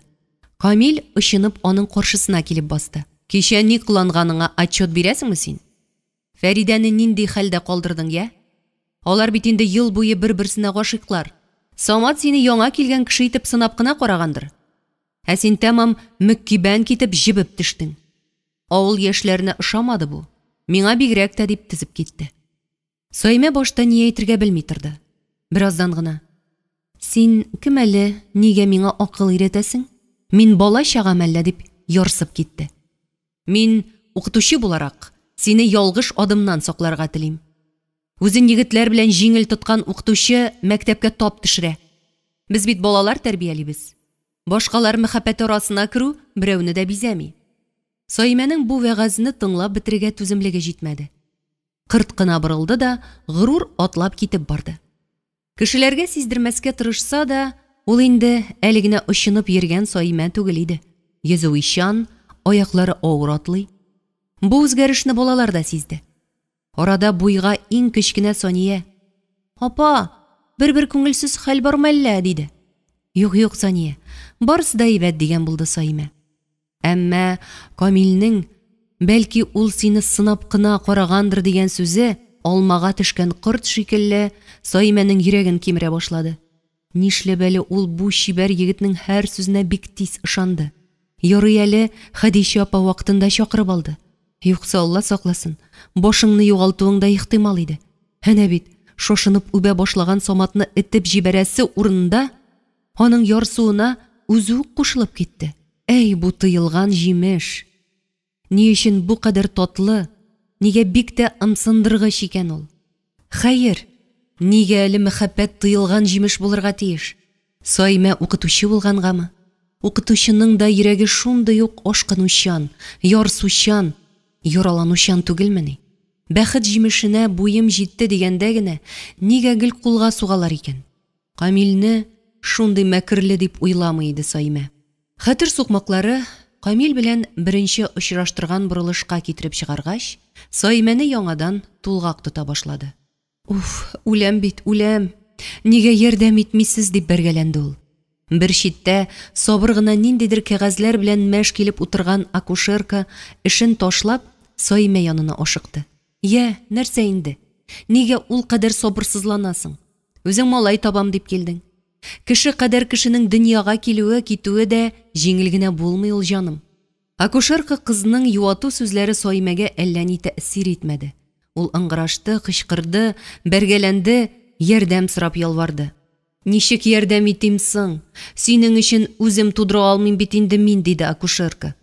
[SPEAKER 1] Камил очынып аның каршысына килеп басты. Кичә ни кыланганыңа отчет бирәсеңме син? Фәридәне нинди хәлдә калдырдың, йә? Алар бит инде ел буе бер-берсенә гашыйклар. Самат сине яңа килгән кеше итеп сынап кына карагандыр. Ә син тәмам мөккибән китеп җебеп төштең. Авыл яшьләренә ошамады бу. Миңа бигрәк тә, дип тезеп китте. Саимә башта ни әйтергә белми торды. Бераздан гына. Син кем әле, нигә миңа акыл өйрәтәсең? Мин бала чагам әллә, дип ярсып китте. Мин, укытучы буларак, сине ялгыш адымнан сакларга телим. Үзен егетләр белән җиңел тоткан укытучы мәктәпкә тап төшерә. Без бит балалар тәрбиялибез. Башкалар мәхәббәте арасына керү берәүне дә бизәми. Саимәнең бу вәгазьне тыңлап бетерергә түземлеге җитмәде. Кырт кына борылды да горур атлап китеп барды. Кешеләргә сиздермәскә тырышса да, ул инде әле генә очынып йөргән Саимә түгел иде. Йөзе уйчан, аяклары авыр атлый. Бу үзгәрешне балалар да сизде. Арада буйга иң кечкенә Сания: «Апа, бер-бер күңелсез хәл бармы әллә?» – диде. «Юк, юк, Сания, барысы да әйбәт», – дигән булды Саимә. Әмма Камилнең, Бәлки, ул сине сынап кына карагандыр дигән сүзе, алмага төшкән корт шикелле, Саимәнең йөрәген кимерә башлады. Нишләп әле ул бу чибәр егетнең һәр сүзенә бик тиз ышанды? Ярый әле Хәдичә апа вакытында чакырып алды. Юкса, Алла сакласын, башыңны югалтуың да ихтимал иде. Әнә бит, шашынып үбә башлаган Саматны этеп җибәрәсе урында, аның ярсуына үзе үк кушылып китте. Әй, бу тыелган җимеш! Ни өчен бу кадәр татлы, нигә бик тә ымсындыргыч икән ул? Хәер, нигә әле мәхәббәт тыелган җимеш булырга тиеш? Саимә укытучы булгангамы? Укытучының да йөрәге шундый ук ашкынучан, ярсучан, яраланучан түгелмени? Бәхет җимешенә буем җитте дигәндә генә, нигә гел кулга сугалар икән? Камилне шундый мәкерле дип уйламый иде Саимә. Хәтер сукмаклары Камил белән беренче очраштырган борылышка китереп чыгаргач, Саимәне яңадан тулгак тота башлады. Уф, үләм бит, үләм! Нигә ярдәм итмисез? дип бәргәләнде ул. Бер читтә сабыр гына ниндидер кәгазьләр белән мәш килеп утырган акушерка, эшен ташлап, Саимә янына ашыкты. Йә, нәрсә инде? Нигә ул кадәр сабырсызланасың? Үзең малай табам дип килдең. Кеше кадәр кешенең дөньяга килүе, китүе дә җиңел генә булмый ул, җаным. Акушерка кызның юату сүзләре Саимәгә әллә ни тәэсир итмәде. Ул ыңгырашты, кычкырды, бәргәләнде, ярдәм сорап ялварды. Ничек ярдәм итим соң? Синең өчен үзем тудыра алмыйм бит инде мин, диде акушерка.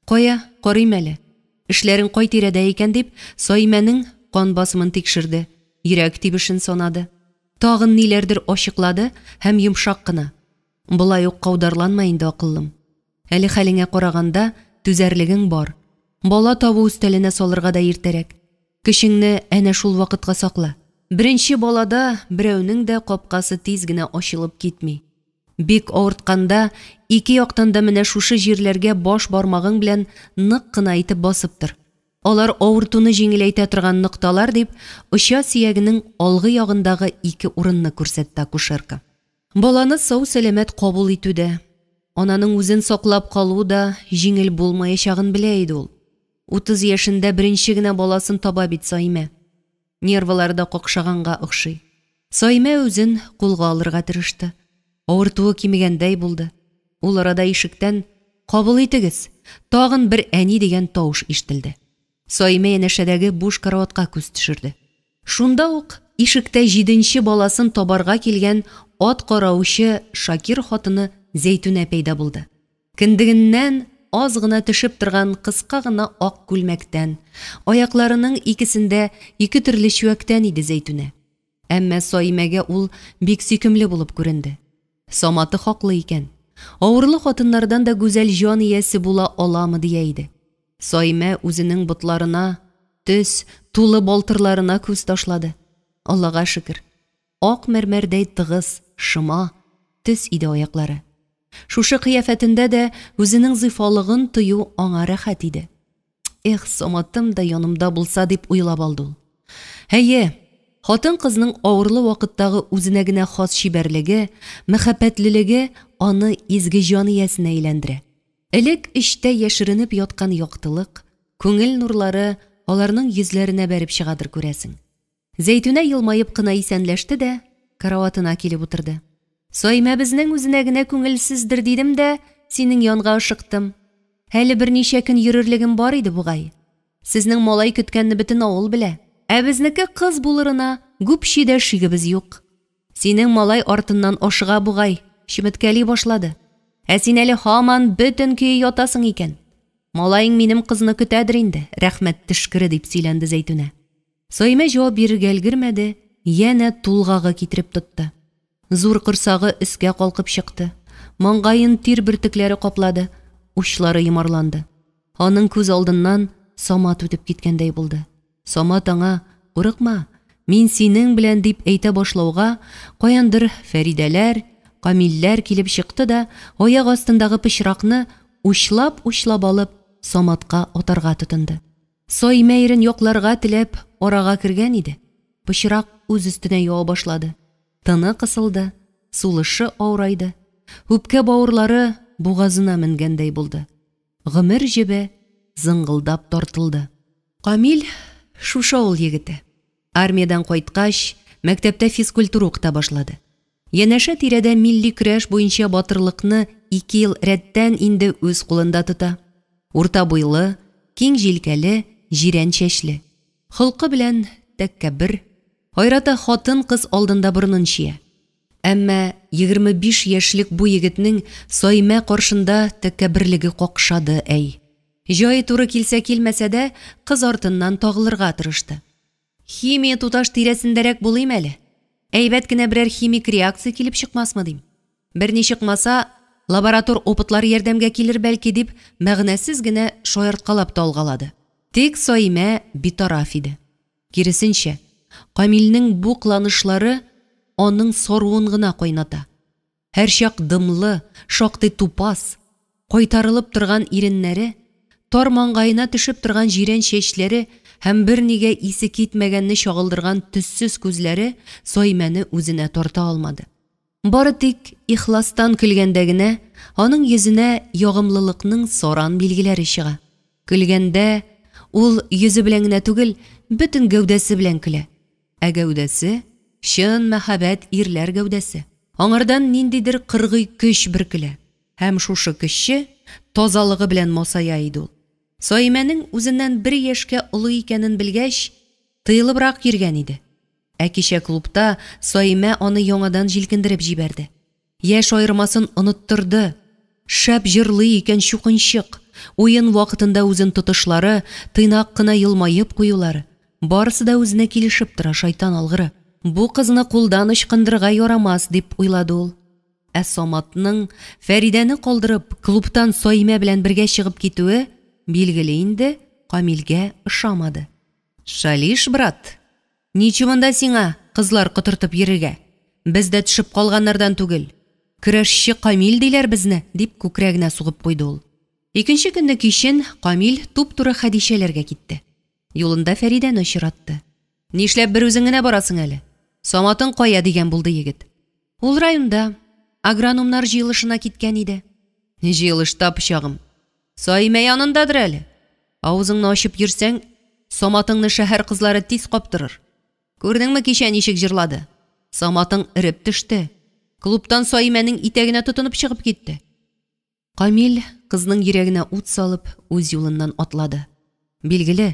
[SPEAKER 1] Кая, карыйм әле. Эшләрең кай тирәдә икән, дип, Саимәнең кан басымын тикшерде, йөрәк тибешен санады. Тагын ниләрдер ачыклады һәм йомшак кына, Болай ук каударланма инде, акыллым. Әле хәлеңә караганда, түзәрлегең бар. Бала табу өстәленә салырга да иртәрәк. Көчеңне әнә шул вакытка сакла. Беренче балада берәүнең дә капкасы тиз генә ачылып китми. Бик авыртканда, ике яктан да менә шушы җирләргә баш бармагың белән нык кына итеп басып тор. Алар авыртуны җиңеләйтә торган нокталар, дип, оча сөягенең алгы ягындагы ике урынны күрсәтте акушерка. Баланы сау-сәламәт кабул итү дә, ананың үзен саклап калу да җиңел булмаячагын белә иде ул. 30 яшендә беренче генә баласын таба бит Саимә. Нервылары да какшаганга охшый. Саимә үзен кулга алырга тырышты. Авыртуы кимегәндәй булды. Ул арада ишектән, Кабул итегез! Тагын бер әни дигән тавыш ишетелде. Саимә янәшәдәге буш караватка күз төшерде. Шунда ук ишектә җиденче баласын табарга килгән ат караучы Шакир хатыны Зәйтүнә пәйда булды. Кендегеннән аз гына төшеп торган кыска гына ак күлмәктән, аякларының икесендә ике төрле чүәктән иде Зәйтүнә. Әмма Саимәгә ул бик сөйкемле булып күренде. Саматы хаклы икән. Авырлы хатыннардан да гүзәл җан иясе була аламы дия иде. Саимә үзенең ботларына, төз, тулы балтырларына күз ташлады. Аллага шөкер, ак мәрмәрдәй тыгыз, шома, төз иде аяклары. Шушы кыяфәтендә дә үзенең зифалыгын тою аңа рәхәт иде. Эх, Саматым да янымда булса, дип уйлап алды ул. Әйе, хатын-кызның авырлы вакыттагы үзенә генә хас чибәрлеге, мәхәббәтлелеге аны изге җан иясенә әйләндерә. Элек эчтә яшеренеп яткан яктылык, күңел нурлары аларның йөзләренә бәреп чыгадыр, күрәсең. Зәйтүнә елмаеп кына исәнләште дә караватына килеп утырды. Саимәбезнең үзенә генә күңелсездер дидем дә, синең янга ашыктым. Әле берничә көн йөрерлегем бар иде бугай. Сезнең малай көткәнне бөтен авыл белә. Ә безнеке кыз булырына гүпчи дә шигебез юк. Синең малай артыннан ашыга бугай, чеметкәли башлады. Ә син әле һаман бөтен көе ятасың икән. Малаең минем кызны көтәдер инде, рәхмәт төшкере, дип сөйләнде Зәйтүнә. Саимә җавап бирергә өлгермәде, янә тулгагы китереп тотты. Зур корсагы өскә калкып чыкты, маңгаен тир бөртекләре каплады, учлары йомарланды. Аның күз алдыннан Самат үтеп киткәндәй булды. Самат аңа, Курыкма, мин синең белән, дип әйтә башлауга, каяндыр Фәридәләр, Камилләр килеп чыкты да, аяк астындагы пычракны учлап-учлап алып, Саматка атарга тотынды. Саимә ирен якларга теләп арага кергән иде, пычрак үз өстенә ява башлады. Тыны кысылды, сулышы авырайды, үпкә-бавырлары бугазына менгәндәй булды. Гомер җебе зыңгылдап тартылды. Камил шушы авыл егете. Армиядән кайткач, мәктәптә физкультура укыта башлады. Янәшә-тирәдә милли көрәш буенча батырлыкны ике ел рәттән инде үз кулында тота. Урта буйлы, киң җилкәле, җирән чәчле. Холкы белән тәккәббер, айрата хатын-кыз алдында борынын чөя. Әмма 25 яшьлек бу егетнең Саимә каршында тәккәбберлеге какшады, әй. Җае туры килсә-килмәсә дә, кыз артыннан тагылырга тырышты. Химия туташ тирәсендәрәк булыйм әле. Әйбәт кенә берәр химик реакция килеп чыкмасмы дим. Берни чыкмаса, лаборатор опытлар ярдәмгә килер бәлки дип, мәгънәсез генә шаярткалап та алгалады. Тик Саимә битараф иде. Киресенчә, Камилнең бу кыланышлары аның саруын гына кайната. Һәрчак дымлы, шактый тупас, кайтарылып торган иреннәре, тар маңгаена төшеп торган җирән чәчләре һәм бернигә исе китмәгәнне чагылдырган төссез күзләре Саимәне үзенә тарта алмады. Бары тик ихластан көлгәндә генә аның йөзенә ягымлылыкның саран билгеләре чыга. Көлгәндә ул йөзе белән генә түгел, бөтен гәүдәсе белән көлә. Ә гәүдәсе, чын мәһабәт ирләр гәүдәсе. Аңардан ниндидер кыргый көч бөркелә. Һәм шушы көче, тазалыгы белән масая иде ул. Саимәнең үзеннән бер яшькә олы икәнен белгәч, тыелыбрак йөргән иде. Ә кичә клубта Саимә аны яңадан җилкендереп җибәрде. Яшь аермасын оныттырды. Шәп җырлый икән чукынчык. Уен вакытында үзен тотышлары, тыйнак кына елмаеп куюлары, барысы да үзенә килешеп тора, шайтан алгыры. Бу кызны кулдан ычкындырырга ярамас, дип уйлады ул. Ә Саматның, Фәридәне калдырып, клубтан Саимә белән бергә чыгып китүе, билгеле инде, Камилгә ошамады. Шалишь, брат! Ничу монда сиңа, кызлар котыртып йөрергә? Без дә төшеп калганнардан түгел. Көрәшче Камил диләр безне, дип күкрәгенә сугып куйды ул. Икенче көнне кичен Камил туп-туры Хәдичәләргә китте. Юлында Фәридәне очратты. Нишләп берүзең генә барасың әле? Саматың кая, дигән булды егет. Ул районда, агрономнар җыелышына киткән иде. Җыелышта пычагым. Саимә янындадыр әле. Авызыңны ачып йөрсәң, Саматыңны шәһәр кызлары тиз каптырыр. Күрдеңме кичә ничек җырлады? Саматың эреп төште. Клубтан Саимәнең итәгенә тотынып чыгып китте. Камил, кызның йөрәгенә ут салып, үз юлыннан атлады. Билгеле,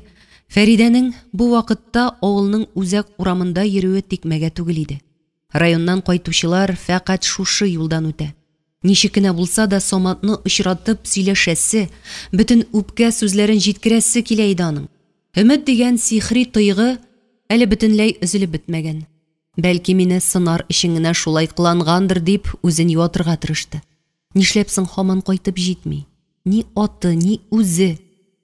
[SPEAKER 1] Фәридәнең бу вакытта авылның үзәк урамында йөрүе тикмәгә түгел иде. Районнан кайтучылар фәкать шушы юлдан үтә. Ничек кенә булса да Саматны очратып сөйләшәсе, бөтен үпкә сүзләрен җиткерәсе килә иде аның. Өмет дигән сихри тойгы әле бөтенләй өзелеп бетмәгән. Бәлки мине сынар өчен генә шулай кылангандыр дип үзен юатырга тырышты. Нишләп соң һаман кайтып җитми? Ни аты, ни үзе.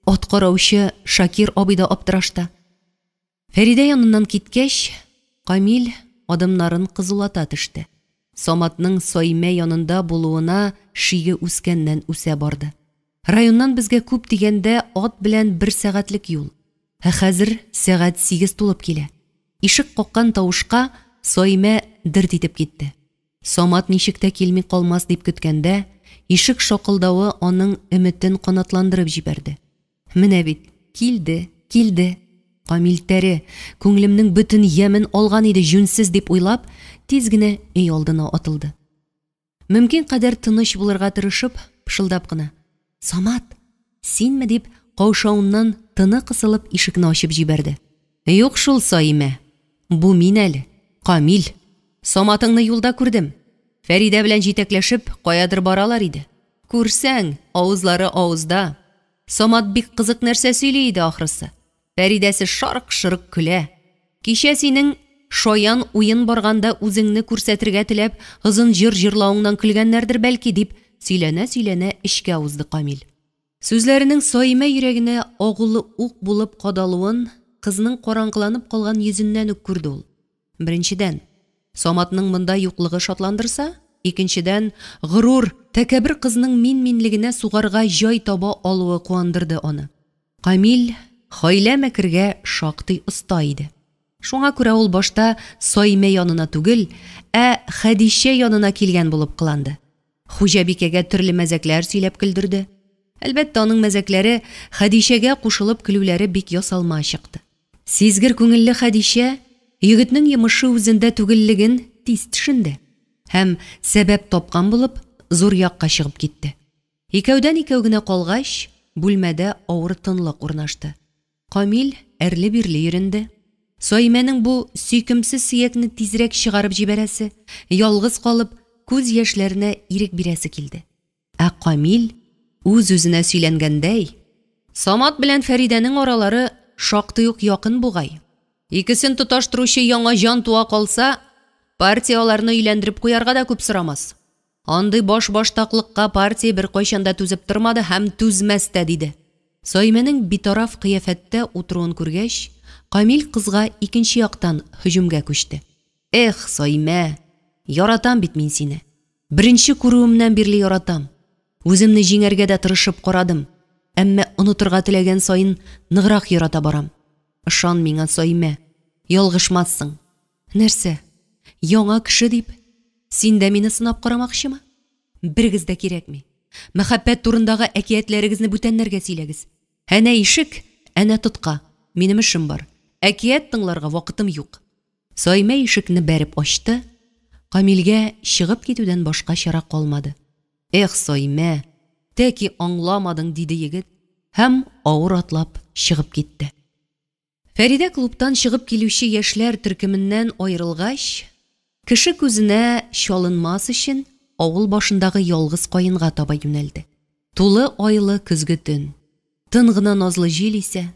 [SPEAKER 1] Ат караучы Шакир абый да аптырашта. Фәридә яныннан киткәч, Камил адымнарын кызулата төште. Саматның Саимә янында булуына шиге үскәннән-үсә барды. Районнан безгә күп дигәндә ат белән бер сәгатьлек юл. Ә хәзер сәгать сигез тулып килә. Ишек каккан тавышка Саимә дерт итеп китте. Самат ничек тә килми калмас дип көткәндә, ишек шакылдавы аның өметен канатландырып җибәрде. Менә бит, килде, килде. Камил тәре, күңелемнең бөтен ямен алган иде җүнсез дип уйлап, тиз генә өй алдына атылды. Мөмкин кадәр тыныч булырга тырышып, пышылдап кына, Самат, синме дип, каушавыннан тыны кысылып ишекне ачып җибәрде. Юк шул, Саимә, бу мин әле, Камил. Саматыңны юлда күрдем. Фәридә белән җитәкләшеп, каядыр баралар иде. Күрсәң, авызлары авызда. Самат бик кызык нәрсә сөйли иде ахрысы. Фәридәсе шарк-шырк көлә. Кичә синең шаян уен барганда үзеңне күрсәтергә теләп озын җыр җырлавыңнан көлгәннәрдер бәлки, дип сөйләнә-сөйләнә эчкә узды Камил. Сүзләренең Саимә йөрәгенә агулы ук булып кадалуын кызның караңгыланып калган йөзеннән үк күрде ул. Беренчедән, Саматның монда юклыгы шатландырса, икенчедән, горур, тәкәббер кызның мин-минлегенә сугарга җай таба алуы куандырды аны. Камил хәйлә-мәкергә шактый оста иде. Шуңа күрә ул башта Саимә янына түгел, ә Хәдичә янына килгән булып кыланды. Хуҗабикәгә төрле мәзәкләр сөйләп көлдерде. Әлбәттә, аның мәзәкләре, Хәдичәгә кушылып көлүләре бик ясалма чыкты. Сизгер күңелле Хәдичә егетнең йомышы үзендә түгеллеген тиз төшенде һәм, сәбәп тапкан булып, зур якка чыгып китте. Икәүдән-икәү генә калгач, бүлмәдә авыр тынлык урнашты. Камил әрле-бирле йөренде. Саимәнең бу сөйкемсез сөякне тизрәк чыгарып җибәрәсе, ялгыз калып, күз яшьләренә ирек бирәсе килде. Ә Камил, үз-үзенә сөйләнгәндәй, Самат белән Фәридәнең аралары шактый ук якын бугай. Икесен тоташтыручы яңа җан туа калса, партия аларны өйләндереп куярга да күп сорамас. Андый башбаштаклыкка партия беркайчан да түзеп тормады һәм түзмәс тә, диде. Саимәнең битараф кыяфәттә утыруын күргәч, Камил кызга икенче яктан һөҗүмгә күчте. Эх, Саимә, яратам бит мин сине. Беренче күрүемнән бирле яратам. Үземне җиңәргә дә тырышып карадым, әмма онытырга теләгән саен ныграк ярата барам. Ышан миңа, Саимә, ялгышмассың. Нәрсә, яңа кеше дип, син дә мине сынап карамакчымы? Берегез дә кирәкми. Мәхәббәт турындагы әкиятләрегезне бүтәннәргә сөйләгез. Әнә ишек, әнә тотка. Минем эшем бар. Әкият тыңларга вакытым юк. Саимә ишекне бәреп ачты. Камилгә чыгып китүдән башка чара калмады. Эх, Саимә, тәки аңламадың, диде егет һәм авыр атлап чыгып китте. Фәридә клубтан чыгып килүче яшьләр төркеменнән аерылгач, кеше күзенә чалынмас өчен авыл башындагы ялгыз каенга таба юнәлде. Тулы айлы көзге төн. Тын гына назлы җил исә.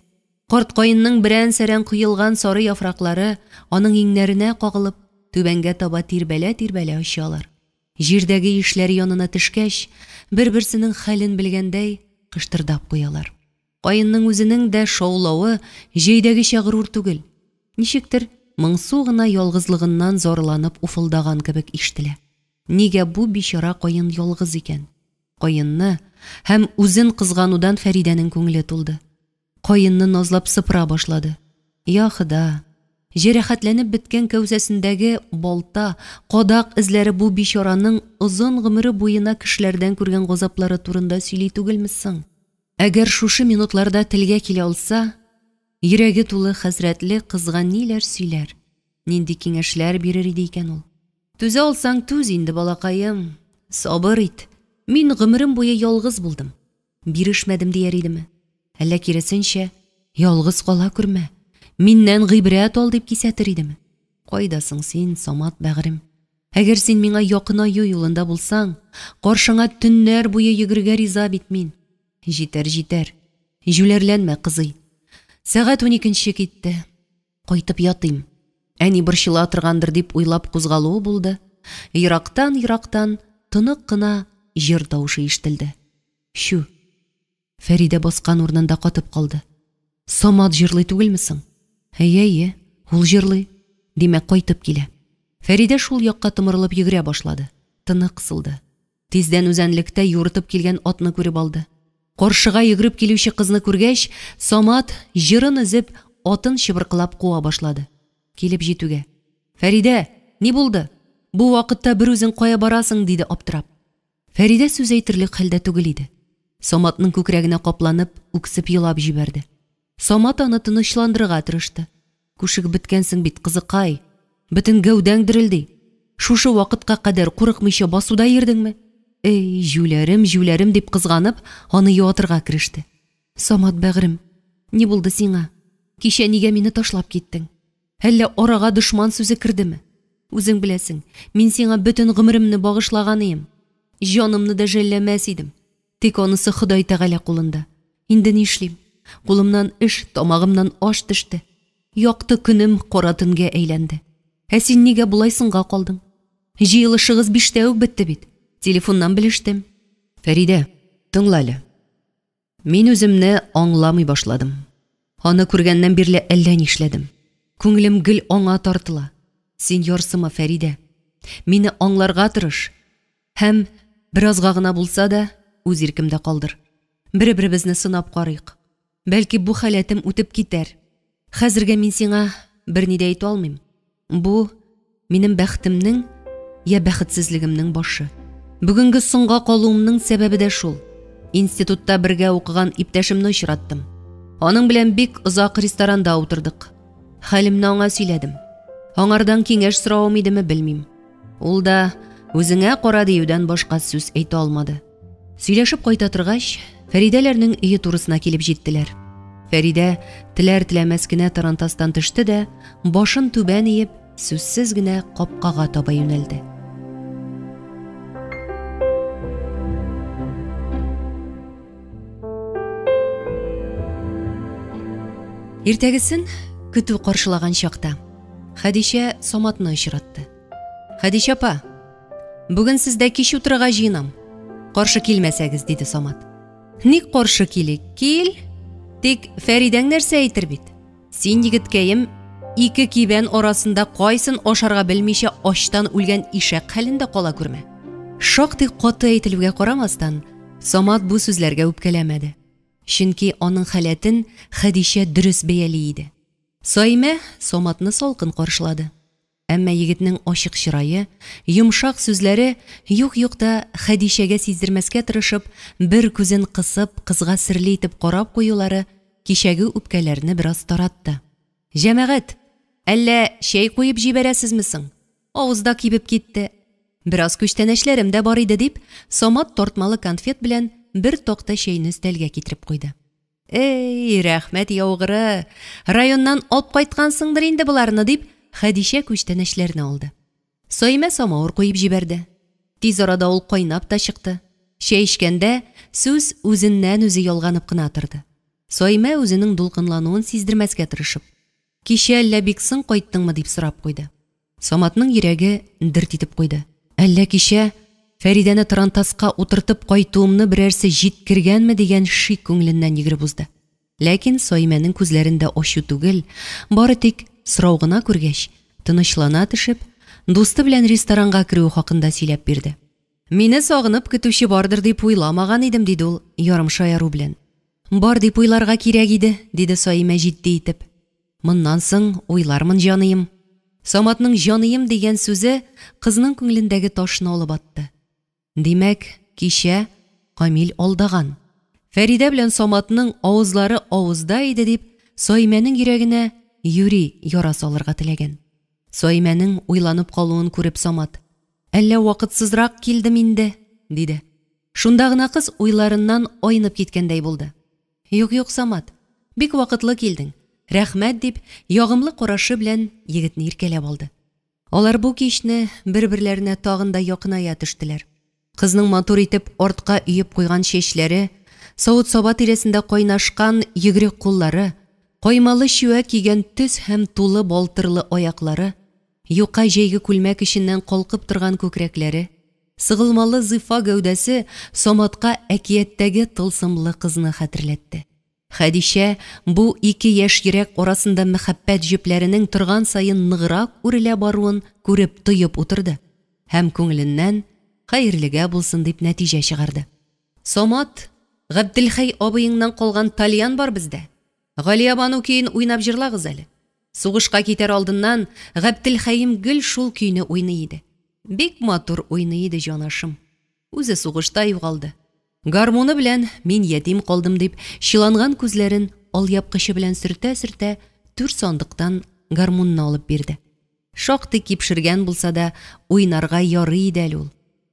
[SPEAKER 1] Карт каенның берән-сәрән коелган сары яфраклары аның иңнәренә кагылып, түбәнгә таба тирбәлә-тирбәлә очалар. Җирдәге ишләре янына төшкәч, бер-берсенең хәлен белгәндәй, кыштырдап куялар. Каенның үзенең дә шаулавы җәйдәгечә горур түгел, ничектер моңсу гына ялгызлыгыннан зарланып уфылдаган кебек ишетелә. Нигә бу бичара каен ялгыз икән? Каенны һәм үзен кызганудан Фәридәнең күңеле тулды. Каенны назлап сыпыра башлады. Я Хода! Җәрәхәтләнеп беткән кәүсәсендәге балта, кадак эзләре бу бичараның озын гомере буена кешеләрдән күргән газаплары турында сөйли түгелме соң? Әгәр шушы минутларда телгә килә алса, йөрәге тулы хәсрәтле кызга ниләр сөйләр, нинди киңәшләр бирер иде икән ул? Түзә алсаң, түз инде, балакаем, сабыр ит. Мин гомерем буе ялгыз булдым. Бирешмәдем дияр идеме? Әллә киресенчә, ялгыз кала күрмә, миннән гыйбрәт ал дип кисәтер идеме? Кайда соң син, Самат бәгърем? Әгәр син миңа якынаю юлында булсаң, каршыңа төннәр буе йөгерергә риза бит мин. Җитәр, җитәр. Җүләрләнмә, кызый. Сәгать уникенче китте. Кайтып ятыйм. Әни борчыла торгандыр дип уйлап кузгалуы булды. Ерактан-ерактан тонык кына җыр тавышы ишетелде. Чү. Фәридә баскан урынында катып калды. Самат җырлый түгелме соң? Әйе, әйе, ул җырлый. Димәк, кайтып килә. Фәридә шул якка томырылып йөгерә башлады. Тыны кысылды. Тиздән үзәнлектә юыртып килгән атны күреп алды. Каршыга йөгереп килүче кызны күргәч, Самат, җырын өзеп, атын чыбыркылап куа башлады. Килеп җитүгә. Фәридә, ни булды? Бу вакытта берүзең кая барасың? диде аптырап. Фәридә сүз әйтерлек хәлдә түгел иде. Саматның күкрәгенә капланып, үксеп елап җибәрде. Самат аны тынычландырырга тырышты. Күшегеп беткәнсең бит, кызыкай. Бөтен гәүдәң дерелди. Шушы вакытка кадәр курыкмыйча басуда йөрдеңме? Эй, җүләрем, җүләрем, дип кызганып, аны юатырга кереште. Самат бәгърем, ни булды сиңа? Кичә нигә мине ташлап киттең? Әллә арага дошман сүзе кердеме? Үзең беләсең, мин сиңа бөтен гомеремне багышлаган ием. Җанымны да жәлләмәс идем. Тик анысы Ходай Тәгалә кулында. Инде нишлим? Кулымнан эш, тамагымнан аш төште. Якты көнем кара төнгә әйләнде. Ә син нигә болай соңга калдың? Җыелышыгыз биштә үк бетте бит. Телефоннан белештем. Фәридә, тыңла әле. Мин үземне аңламый башладым. Аны күргәннән бирле әллә нишләдем. Күңелем гел аңа тартыла. Син ярсыма, Фәридә. Мине аңларга тырыш. Һәм, беразга гына булса да, үз иркемдә калдыр. Бер-беребезне сынап карыйк. Бәлки, бу халәтем үтеп китәр. Хәзергә мин сиңа берни дә әйтә алмыйм. Бу, минем бәхетемнең я бәхетсезлегемнең башы. Бүгенге соңга калуымның сәбәбе дә шул. Институтта бергә укыган иптәшемне очраттым. Аның белән бик озак ресторанда утырдык. Хәлемне аңа сөйләдем. Аңардан киңәш соравым идеме, белмим. Ул да үзеңә кара диюдән башка сүз әйтә алмады. Сөйләшеп кайта торгач, Фәридәләрнең өе турысына килеп җиттеләр. Фәридә теләр-теләмәс кенә тарантастан төште дә, башын түбән иеп, сүзсез генә капкага таба юнәлде. Иртәгесен көтү каршылаган чакта Хәдичә Саматны очратты. Хәдичә апа, бүген сездә кич утырырга җыенам. Каршы килмәсәгез, диде Самат. Ник каршы килик? Кил. Тик Фәридәң нәрсә әйтер бит? Син, егеткәем, ике кибән арасында кайсын ашарга белмичә ачтан үлгән ишәк хәлендә кала күрмә. Шактый каты әйтелүгә карамастан, Самат бу сүзләргә үпкәләмәде. Чөнки аның халәтен Хәдичә дөрес бәяли иде. Саимә Саматны салкын каршылады. Әмма егетнең ачык чырае, йомшак сүзләре юк-юк та Хәдичәгә сиздермәскә тырышып, бер күзен кысып, кызга серле итеп карап куюлары кичәге үпкәләрне бераз таратты. Җәмәгать, әллә чәй куеп җибәрәсезме соң? Авыз да кибеп китте. Бераз күчтәнәчләрем дә бар иде, дип, Самат тартмалы конфет белән бер такта чәйне өстәлгә китереп куйды. Эй, рәхмәт яугыры, районнан алып кайткансыңдыр инде боларны, дип, Хәдичә күчтәнәчләрне алды. Саимә самавыр куеп җибәрде. Тиз арада ул кайнап та чыкты. Чәй эчкәндә сүз үзеннән-үзе ялганып кына торды. Саимә үзенең дулкынлануын сиздермәскә тырышып, Кичә әллә бик соң кайттыңмы, дип сорап куйды. Саматның йөрәге дерт итеп куйды. Әллә кичә Фәридәне трантаска утыртып кайтуымны берәрсе җиткергәнме дигән шик күңеленнән йөгереп узды. Ләкин Саимәнең күзләрендә ачу түгел, бары тик сорау гына күргәч, тынычлана төшеп, дусты белән ресторанга керүе хакында сөйләп бирде. Мине сагынып көтүче бардыр дип уйламаган идем, диде ул ярым шаяру белән. Бар дип уйларга кирәк иде, диде Саимә җитди итеп. Моннан соң уйлармын, җаныем. Саматның җаныем дигән сүзе кызның күңелендәге ташны алып атты. Димәк, кичә Камил алдаган. Фәридә белән Саматның авызлары авызда иде дип, Саимәнең йөрәгенә юри яра салырга теләгән. Саимәнең уйланып калуын күреп Самат: "Әллә вакытсызрак килдем инде?" диде. Шунда гына кыз уйларыннан айнып киткәндәй булды. Юк-юк, Самат, бик вакытлы килдең. Рәхмәт, дип, ягымлы карашы белән егетне иркәләп алды. Алар бу кичне бер-берләренә тагын да якыная төштеләр. Кызның матур итеп артка өеп куйган чәчләре, савыт-саба тирәсендә кайнашкан йөгерек куллары, каймалы чүәк кигән төз һәм тулы балтырлы аяклары, юка җәйге күлмәк эченнән калкып торган күкрәкләре, Сыгылмалы зифа гәүдәсе Саматка әкияттәге тылсымлы кызны хәтерләтте. Хәдичә бу ике яшь йөрәк арасында мәхәббәт җепләренең торган саен ныграк үрелә баруын күреп, тоеп утырды һәм күңеленнән хәерлегә булсын дип нәтиҗә чыгарды. Самат, Габделхәй абыеңнан калган тальян бар бездә. Галиябану көен уйнап җырлагыз әле. Сугышка китәр алдыннан Габделхәем гел шул көйне уйный иде. Бик матур уйный иде җанашым. Үзе сугышта югалды. Гармуны белән мин ятим калдым, дип, чыланган күзләрен алъяпкычы белән сөртә-сөртә, түр сандыктан гармунны алып бирде. Шактый кипшергән булса да, уйнарга ярый иде әле ул.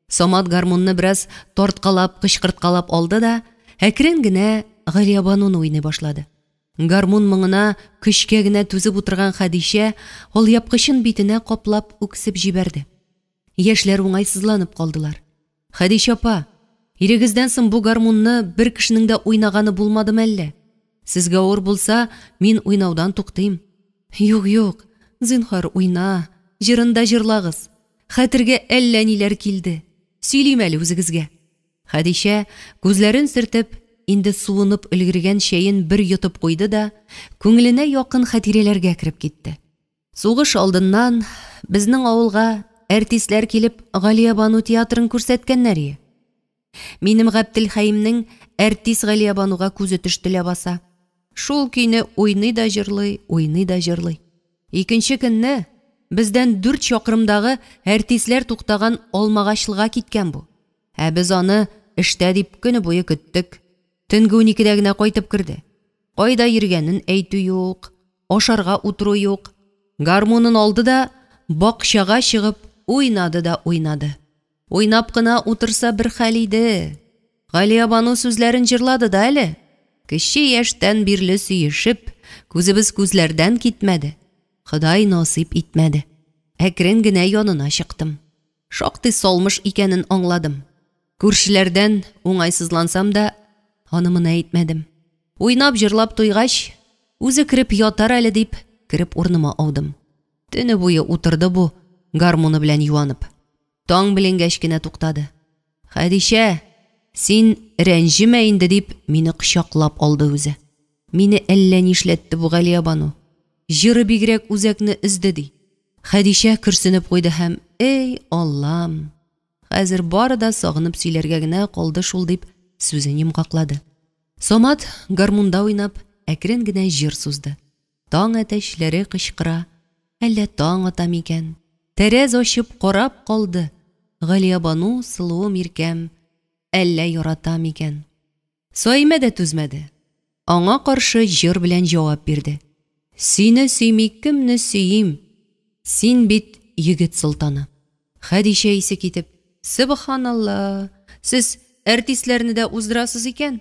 [SPEAKER 1] Самат гармунны бераз тарткалап, кычкырткалап алды да, әкрен генә Галиябануны уйный башлады. Гармун моңына көчкә генә түзеп утырган Хәдичә алъяпкычын битенә каплап үксеп җибәрде. Яшьләр уңайсызланып калдылар. Хәдичә апа, ирегездән соң бу гармунны бер кешенең дә уйнаганы булмадымы әллә? Сезгә авыр булса, мин уйнаудан туктыйм. Юк, юк, зинһар, уйна, җырын да җырлагыз. Хәтергә әллә ниләр килде. Сөйлим әле үзегезгә. Хәдичә, күзләрен сөртеп, инде суынып өлгергән чәен бер йотып куйды да, күңеленә якын хатирәләргә кереп китте. Сугыш алдыннан безнең авылга әртисләр килеп Галиябану театрын күрсәткәннәр ие. Минем Габделхәемнең әртис Галиябануга күзе төште ләбаса. Шул көйне уйный да җырлый, уйный да җырлый. Икенче көнне бездән дүрт чакрымдагы әртисләр туктаган Алмагачлыга киткән бу. Ә без аны эштә дип көне буе көттек. Төнге уникедә генә кайтып керде. Кайда йөргәнен әйтү юк, ашарга утыру юк. Гармунын алды да бакчага чыгып уйнады да уйнады. Уйнап кына утырса бер хәл иде. Галиябану сүзләрен җырлады да әле. Кече яшьтән бирле сөешеп, күзебез күзләрдән китмәде. Ходай насыйп итмәде. Әкрен генә янына чыктым. Шактый салмыш икәнен аңладым. Күршеләрдән уңайсызлансам да, аны-моны әйтмәдем. Уйнап-җырлап туйгач, үзе кереп ятар әле дип, кереп урыныма аудым. Төне буе утырды бу, гармуны белән юанып. Таң беленгәч кенә туктады. Хәдичә, син рәнҗемә инде, дип, мине кочаклап алды үзе. Мине әллә нишләтте бу Галиябану. Җыры бигрәк үзәкне өзде, ди. Хәдичә көрсенеп куйды һәм, Эй, Аллам! Хәзер бары да сагынып сөйләргә генә калды шул, дип сүзен йомгаклады. Самат гармунда уйнап, әкрен генә җыр сузды. Таң әтәчләре кычкыра, әллә таң ата микән? Тәрәз ачып карап калды. Галиябану сылуым иркәм, әллә ярата микән? Саимә дә түзмәде. Аңа каршы җыр белән җавап бирде. Сине сөйми кемне сөйим? Син бит егет солтаны. Хәдичә исе китеп, Сөбханалла, сез әртисләрне дә уздырасыз икән.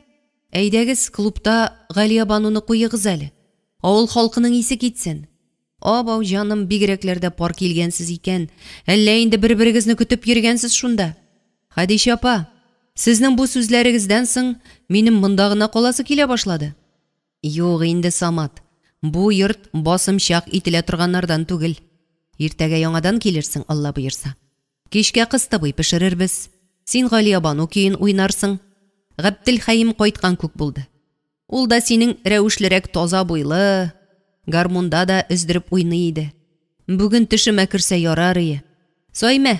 [SPEAKER 1] Әйдәгез, клубта Галиябануны куегыз әле. Авыл халкының исе китсен. Абау, җаным, бигрәкләр дә пар килгәнсез икән. Әллә инде бер-берегезне көтеп йөргәнсез шунда. Хәдичә апа, сезнең бу сүзләрегездән соң минем монда гына каласы килә башлады. Юк инде, Самат, бу йорт басымчак ителә торганнардан түгел. Иртәгә яңадан килерсең, Алла боерса. Кичкә кыстыбый пешерербез. Син Галиябану көен уйнарсың. Габделхәем кайткан күк булды. Ул да синең рәвешлерәк таза буйлы, гармунда да өздереп уйный иде. Бүген төшемә керсә ярар ие. Саймә,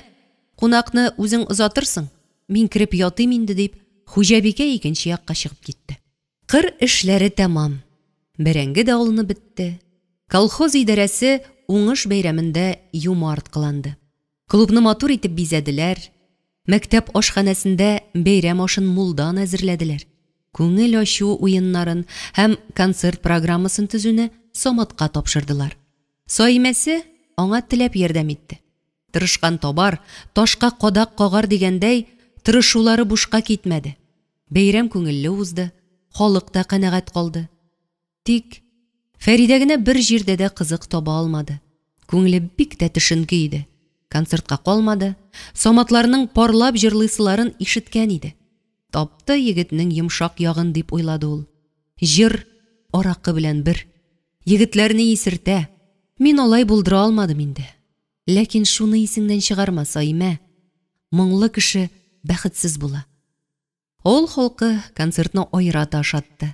[SPEAKER 1] кунакны үзең озатырсың, мин кереп ятыйм инде, дип, хуҗабикә икенче якка чыгып китте. Кыр эшләре тәмам. Бәрәңге дә алынып бетте. Колхоз идарәсе уңыш бәйрәмендә юмарт кыланды. Клубны матур итеп бизәделәр. Мәктәп ашханәсендә бәйрәм ашын мулдан әзерләделәр. Күңел ачу уеннарын һәм концерт программасын төзүне Саматка тапшырдылар. Саимәсе аңа теләп ярдәм итте. Тырышкан табар, ташка кадак кагар дигәндәй, тырышулары бушка китмәде. Бәйрәм күңелле узды, халык та канәгать калды. Тик Фәридә генә бер җирдә дә кызык таба алмады. Күңеле бик тә төшенке иде. Концертка калмады. Саматларның парлап җырлыйсыларын ишеткән иде. Тапты егетнең йомшак ягын дип уйлады ул. Җыр аракы белән бер. Егетләрне исертә. Мин алай булдыра алмадым инде. Ләкин шуны исеңнән чыгарма, Саимә. Моңлы кеше бәхетсез була. Авыл халкы концертны аерата ошатты.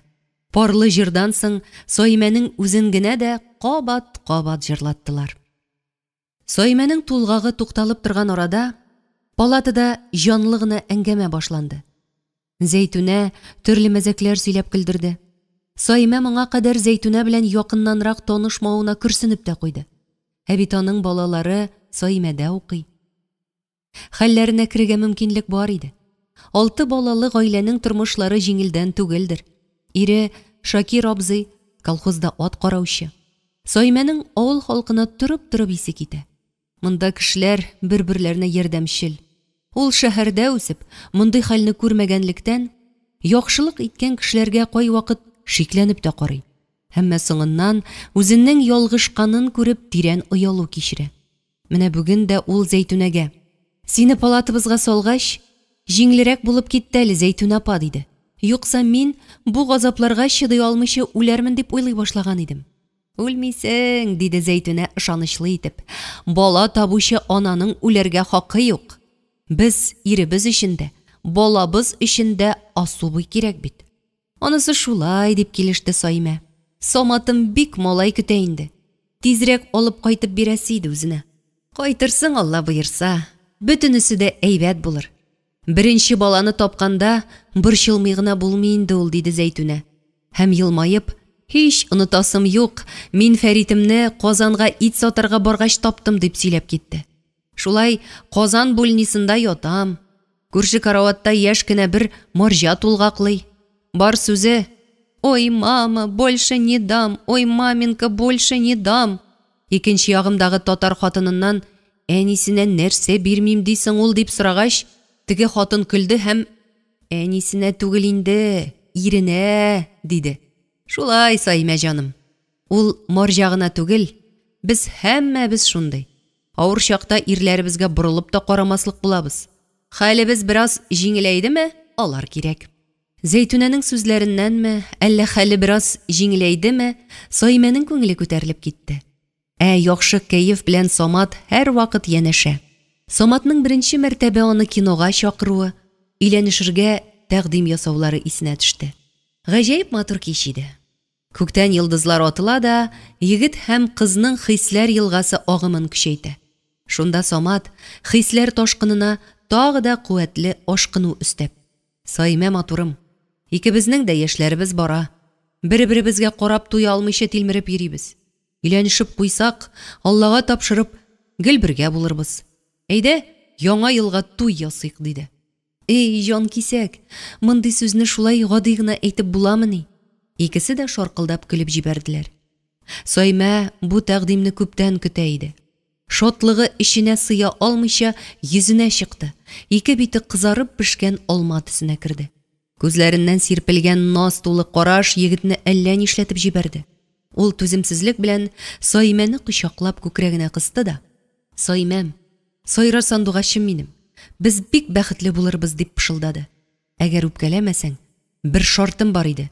[SPEAKER 1] Парлы җырдан соң Саимәнең үзен генә дә кабат-кабат җырлаттылар. Саимәнең тулгагы тукталып торган арада палатада җанлы гына әңгәмә башланды. Зәйтүнә төрле мәзәкләр сөйләп көлдерде. Саимә моңа кадәр Зәйтүнә белән якыннанрак танышмавына көрсенеп тә куйды. Ә бит аның балалары Саимәдә укый. Хәлләренә керергә мөмкинлек бар иде. Алты балалы гаиләнең тормышлары җиңелдән түгелдер. Ире Шакир абзый колхозда ат караучы. Саимәнең авыл халкына торып-торып исе китә. Монда кешеләр бер-берләренә ярдәмчел. Ул шәһәрдә үсеп, мондый хәлне күрмәгәнлектән, яхшылык иткән кешеләргә кайвакыт шикләнеп тә карый. Әмма соңыннан үзенең ялгышканын күреп тирән оялу кичерә. Менә бүген дә ул Зәйтүнәгә: "Сине палатабызга салгач, җиңелрәк булып китте әле, Зәйтүнә апа", диде. Юкса мин бу газапларга чыдый алмыйча үләрмен дип уйлый башлаган идем. Үлмисең, диде Зәйтүнә ышанычлы итеп. Бала табучы ананың үләргә хакы юк. Без иребез өчен дә, балабыз өчен дә особый кирәк бит. Анысы шулай, дип килеште Саимә. Саматым бик малай көтә инде. Тизрәк алып кайтып бирәсе иде үзенә. Кайтырсың, Алла боерса. Бөтенесе дә әйбәт булыр. Беренче баланы тапканда борчылмый гына булмый инде ул, диде Зәйтүнә. Һәм елмаеп, һич онытасым юк, мин Фәритемне Казанга ит сатарга баргач таптым, дип сөйләп китте. Шулай Казан больнисында ятам. Күрше караватта яшь кенә бер марҗа тулгаклый. Бар сүзе: "Ой, мама, больше не дам, ой, маменька, больше не дам". Икенче ягымдагы татар хатыныннан әнисенә нәрсә бирмим дисең ул дип сорагач, теге хатын көлде һәм әнисенә түгел инде, иренә, диде. Шулай, Саимә җаным. Ул марҗа гына түгел, без һәммәбез шундый. Авыр чакта ирләребезгә борылып та карамаслык булабыз. Хәлебез бераз җиңеләйдеме, алар кирәк. Зәйтүнәнең сүзләреннәнме, әллә хәле бераз җиңеләйдеме, Саимәнең күңеле күтәрелеп китте. Ә яхшы кәеф белән Самат һәрвакыт янәшә. Саматның беренче мәртәбә аны кинога чакыруы, өйләнешергә тәкъдим ясаулары исенә төште. Гаҗәеп матур кич иде. Күктән йолдызлар атыла да, егет һәм кызның хисләр елгасы агымын көчәйтә. Шунда Самат хисләр ташкынына тагы да куәтле ашкыну өстәп. Саимә матурым, икебезнең дә яшьләребез бара. Бер-беребезгә карап туя алмыйча тилмереп йөрибез. Өйләнешеп куйсак, Аллага тапшырып, гел бергә булырбыз. Әйдә, Яңа елга туй ясыйк, диде. Эй, җанкисәк, мондый сүзне шулай гади генә әйтеп буламыни? Икесе дә шаркылдап көлеп җибәрделәр. Саймә бу тәкъдимне күптән көтә иде. Шатлыгы эченә сыя алмыйча йөзенә чыкты, ике бите кызарып пешкән алма төсенә керде. Күзләреннән сирпелгән наз тулы караш егетне әллә нишләтеп җибәрде. Ул түземсезлек белән Саимәне кочаклап күкрәгенә кысты да, Саимәм, сайрар сандугачым минем, без бик бәхетле булырбыз, дип пышылдады. Әгәр үпкәләмәсәң, бер шартым бар иде.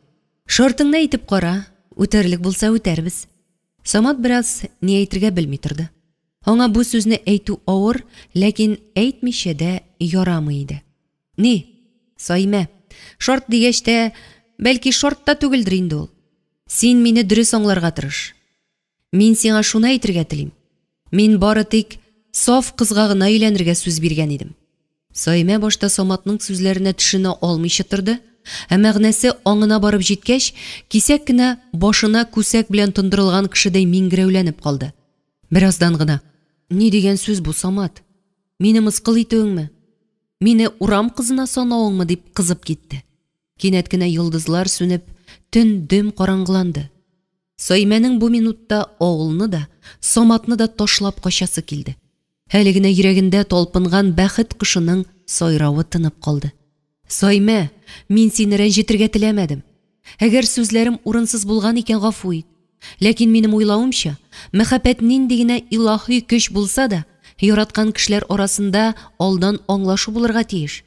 [SPEAKER 1] Шартыңны әйтеп кара, үтәрлек булса үтәрбез. Самат бераз ни әйтергә белми торды. Аңа бу сүзне әйтү авыр, ләкин әйтмичә дә ярамый иде. Ни, Саимә, шарт дигәч тә, бәлки шарт та түгелдер инде ул. Син мине дөрес аңларга тырыш. Мин сиңа шуны әйтергә телим. Мин бары тик саф кызга гына өйләнергә сүз биргән идем. Саимә башта Саматның сүзләренә төшенә алмыйча торды, ә мәгънәсе аңына барып җиткәч, кисәк кенә башына күсәк белән тондырылган кешедәй миңгерәүләнеп калды. Бераздан гына. Ни дигән сүз бу, Самат? Мине мыскыл итүеңме? Мине урам кызына санавыңмы? дип кызып китте. Кинәт кенә йолдызлар сүнеп, төн дөм караңгыланды. Саимәнең бу минутта авылны да, Саматны да ташлап качасы килде. Әле генә йөрәгендә талпынган бәхет кошының сайравы тынып калды. Саймә, мин сине рәнҗетергә теләмәдем. Әгәр сүзләрем урынсыз булган икән, гафу ит. Ләкин минем уйлавымча, мәхәббәт нинди генә илаһи көч булса да, яраткан кешеләр арасында алдан аңлашу булырга тиеш.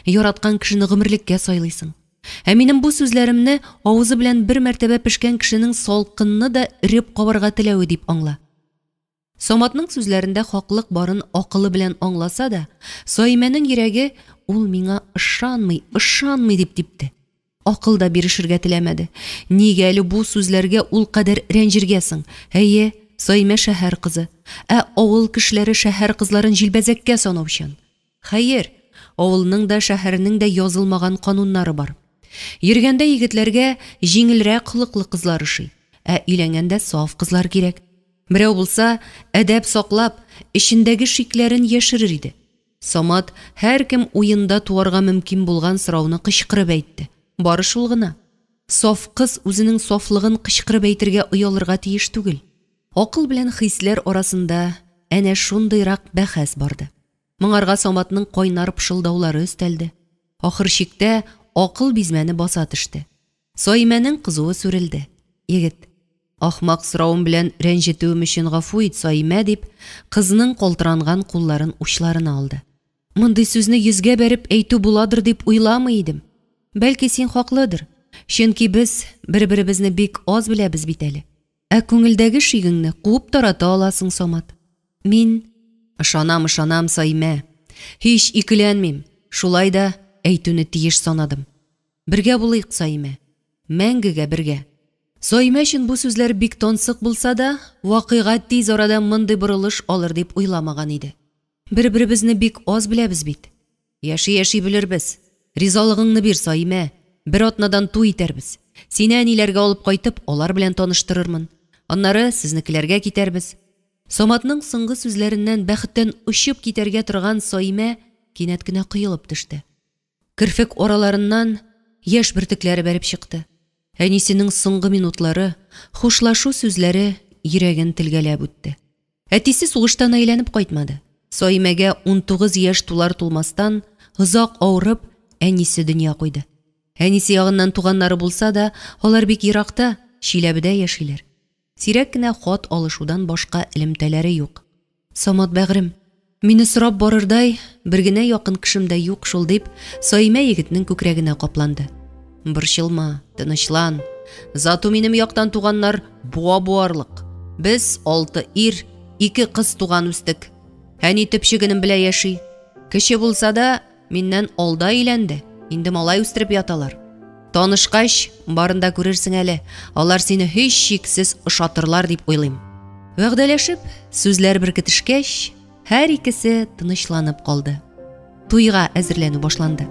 [SPEAKER 1] Яраткан кешене гомерлеккә сайлыйсың. Ә минем бу сүзләремне авызы белән бер мәртәбә пешкән кешенең салкынны да өреп кабарга теләве дип аңла. Саматның сүзләрендә хаклык барын акылы белән аңласа да, Саимәнең йөрәге ул миңа ышанмый, ышанмый дип типте. Акыл да бирешергә теләмәде. Нигә әле бу сүзләргә ул кадәр рәнҗергә соң? Әйе, Саимә шәһәр кызы. Ә авыл кешеләре шәһәр кызларын җилбәзәккә санаучан. Хәер, авылның да, шәһәрнең дә язылмаган кануннары бар. Йөргәндә егетләргә җиңелрәк холыклы кызлар ошый, ә өйләнгәндә саф кызлар кирәк. Берәү булса, әдәп саклап, эчендәге шикләрен яшерер иде. Самат һәркем уенда туарга мөмкин булган сорауны кычкырып әйтте. Бары шул гына. Саф кыз үзенең сафлыгын кычкырып әйтергә оялырга тиеш түгел. Акыл белән хисләр арасында әнә шундыйрак бәхәс барды. Моңарга Саматның кайнар пышылдаулары өстәлде. Ахыр чиктә акыл бизмәне баса төште. Саимәнең кызуы сүрелде. Егет, ахмак соравым белән рәнҗетүем өчен гафу ит, Саимә, дип, кызның калтыранган кулларын учларына алды. Мондый сүзне йөзгә бәреп әйтү буладыр дип уйламый идем. Бәлки син хаклыдыр. Чөнки без бер-беребезне бик аз беләбез бит әле. Ә күңелдәге шигеңне куып тарата аласың, Самат. Мин ышанам, ышанам, Саимә. Һич икеләнмим. Шулай да әйтүне тиеш санадым. Бергә булыйк, Саимә. Мәңгегә бергә. Саимә өчен бу сүзләр бик тансык булса да, вакыйга тиз арада мондый борылыш алыр дип уйламаган иде. Бер-беребезне бик аз беләбез бит. Яши-яши белербез. Ризалыгыңны бир, Саимә. Бер атнадан туй итәрбез. Сине әниләргә алып кайтып, алар белән таныштырырмын. Аннары сезнекеләргә китәрбез. Саматның соңгы сүзләреннән бәхеттән очып китәргә торган Саимә кинәт кенә коелып төште. Керфек араларыннан яшь бөртекләре бәреп чыкты. Әнисенең соңгы минутлары, хушлашу сүзләре йөрәген телгәләп үтте. Әтисе сугыштан әйләнеп кайтмады. Саимәгә 19 яшь тулар-тулмастан, озак авырып, әнисе дөнья куйды. Әнисе ягыннан туганнары булса да, алар бик еракта, Чиләбедә яшиләр. Сирәк кенә хат алышудан башка элемтәләре юк. Самат бәгърем, мине сорап барырдай бер генә якын кешем дә юк шул, дип, Саимә егетнең күкрәгенә капланды. Борчылма, тынычлан. Зату минем яктан туганнар буа буарлык. Без алты ир, ике кыз туган үстек. Әни төпчегенем белә яши. Кече булса да, Миннән алда өйләнде, инде малай үстереп яталар. Танышкач, барын да күрерсең әле, алар сине һичшиксез ошатырлар дип уйлыйм. Вәгъдәләшеп, сүзләр беркетешкәч, һәр икесе тынычланып калды. Туйга әзерләнү башланды.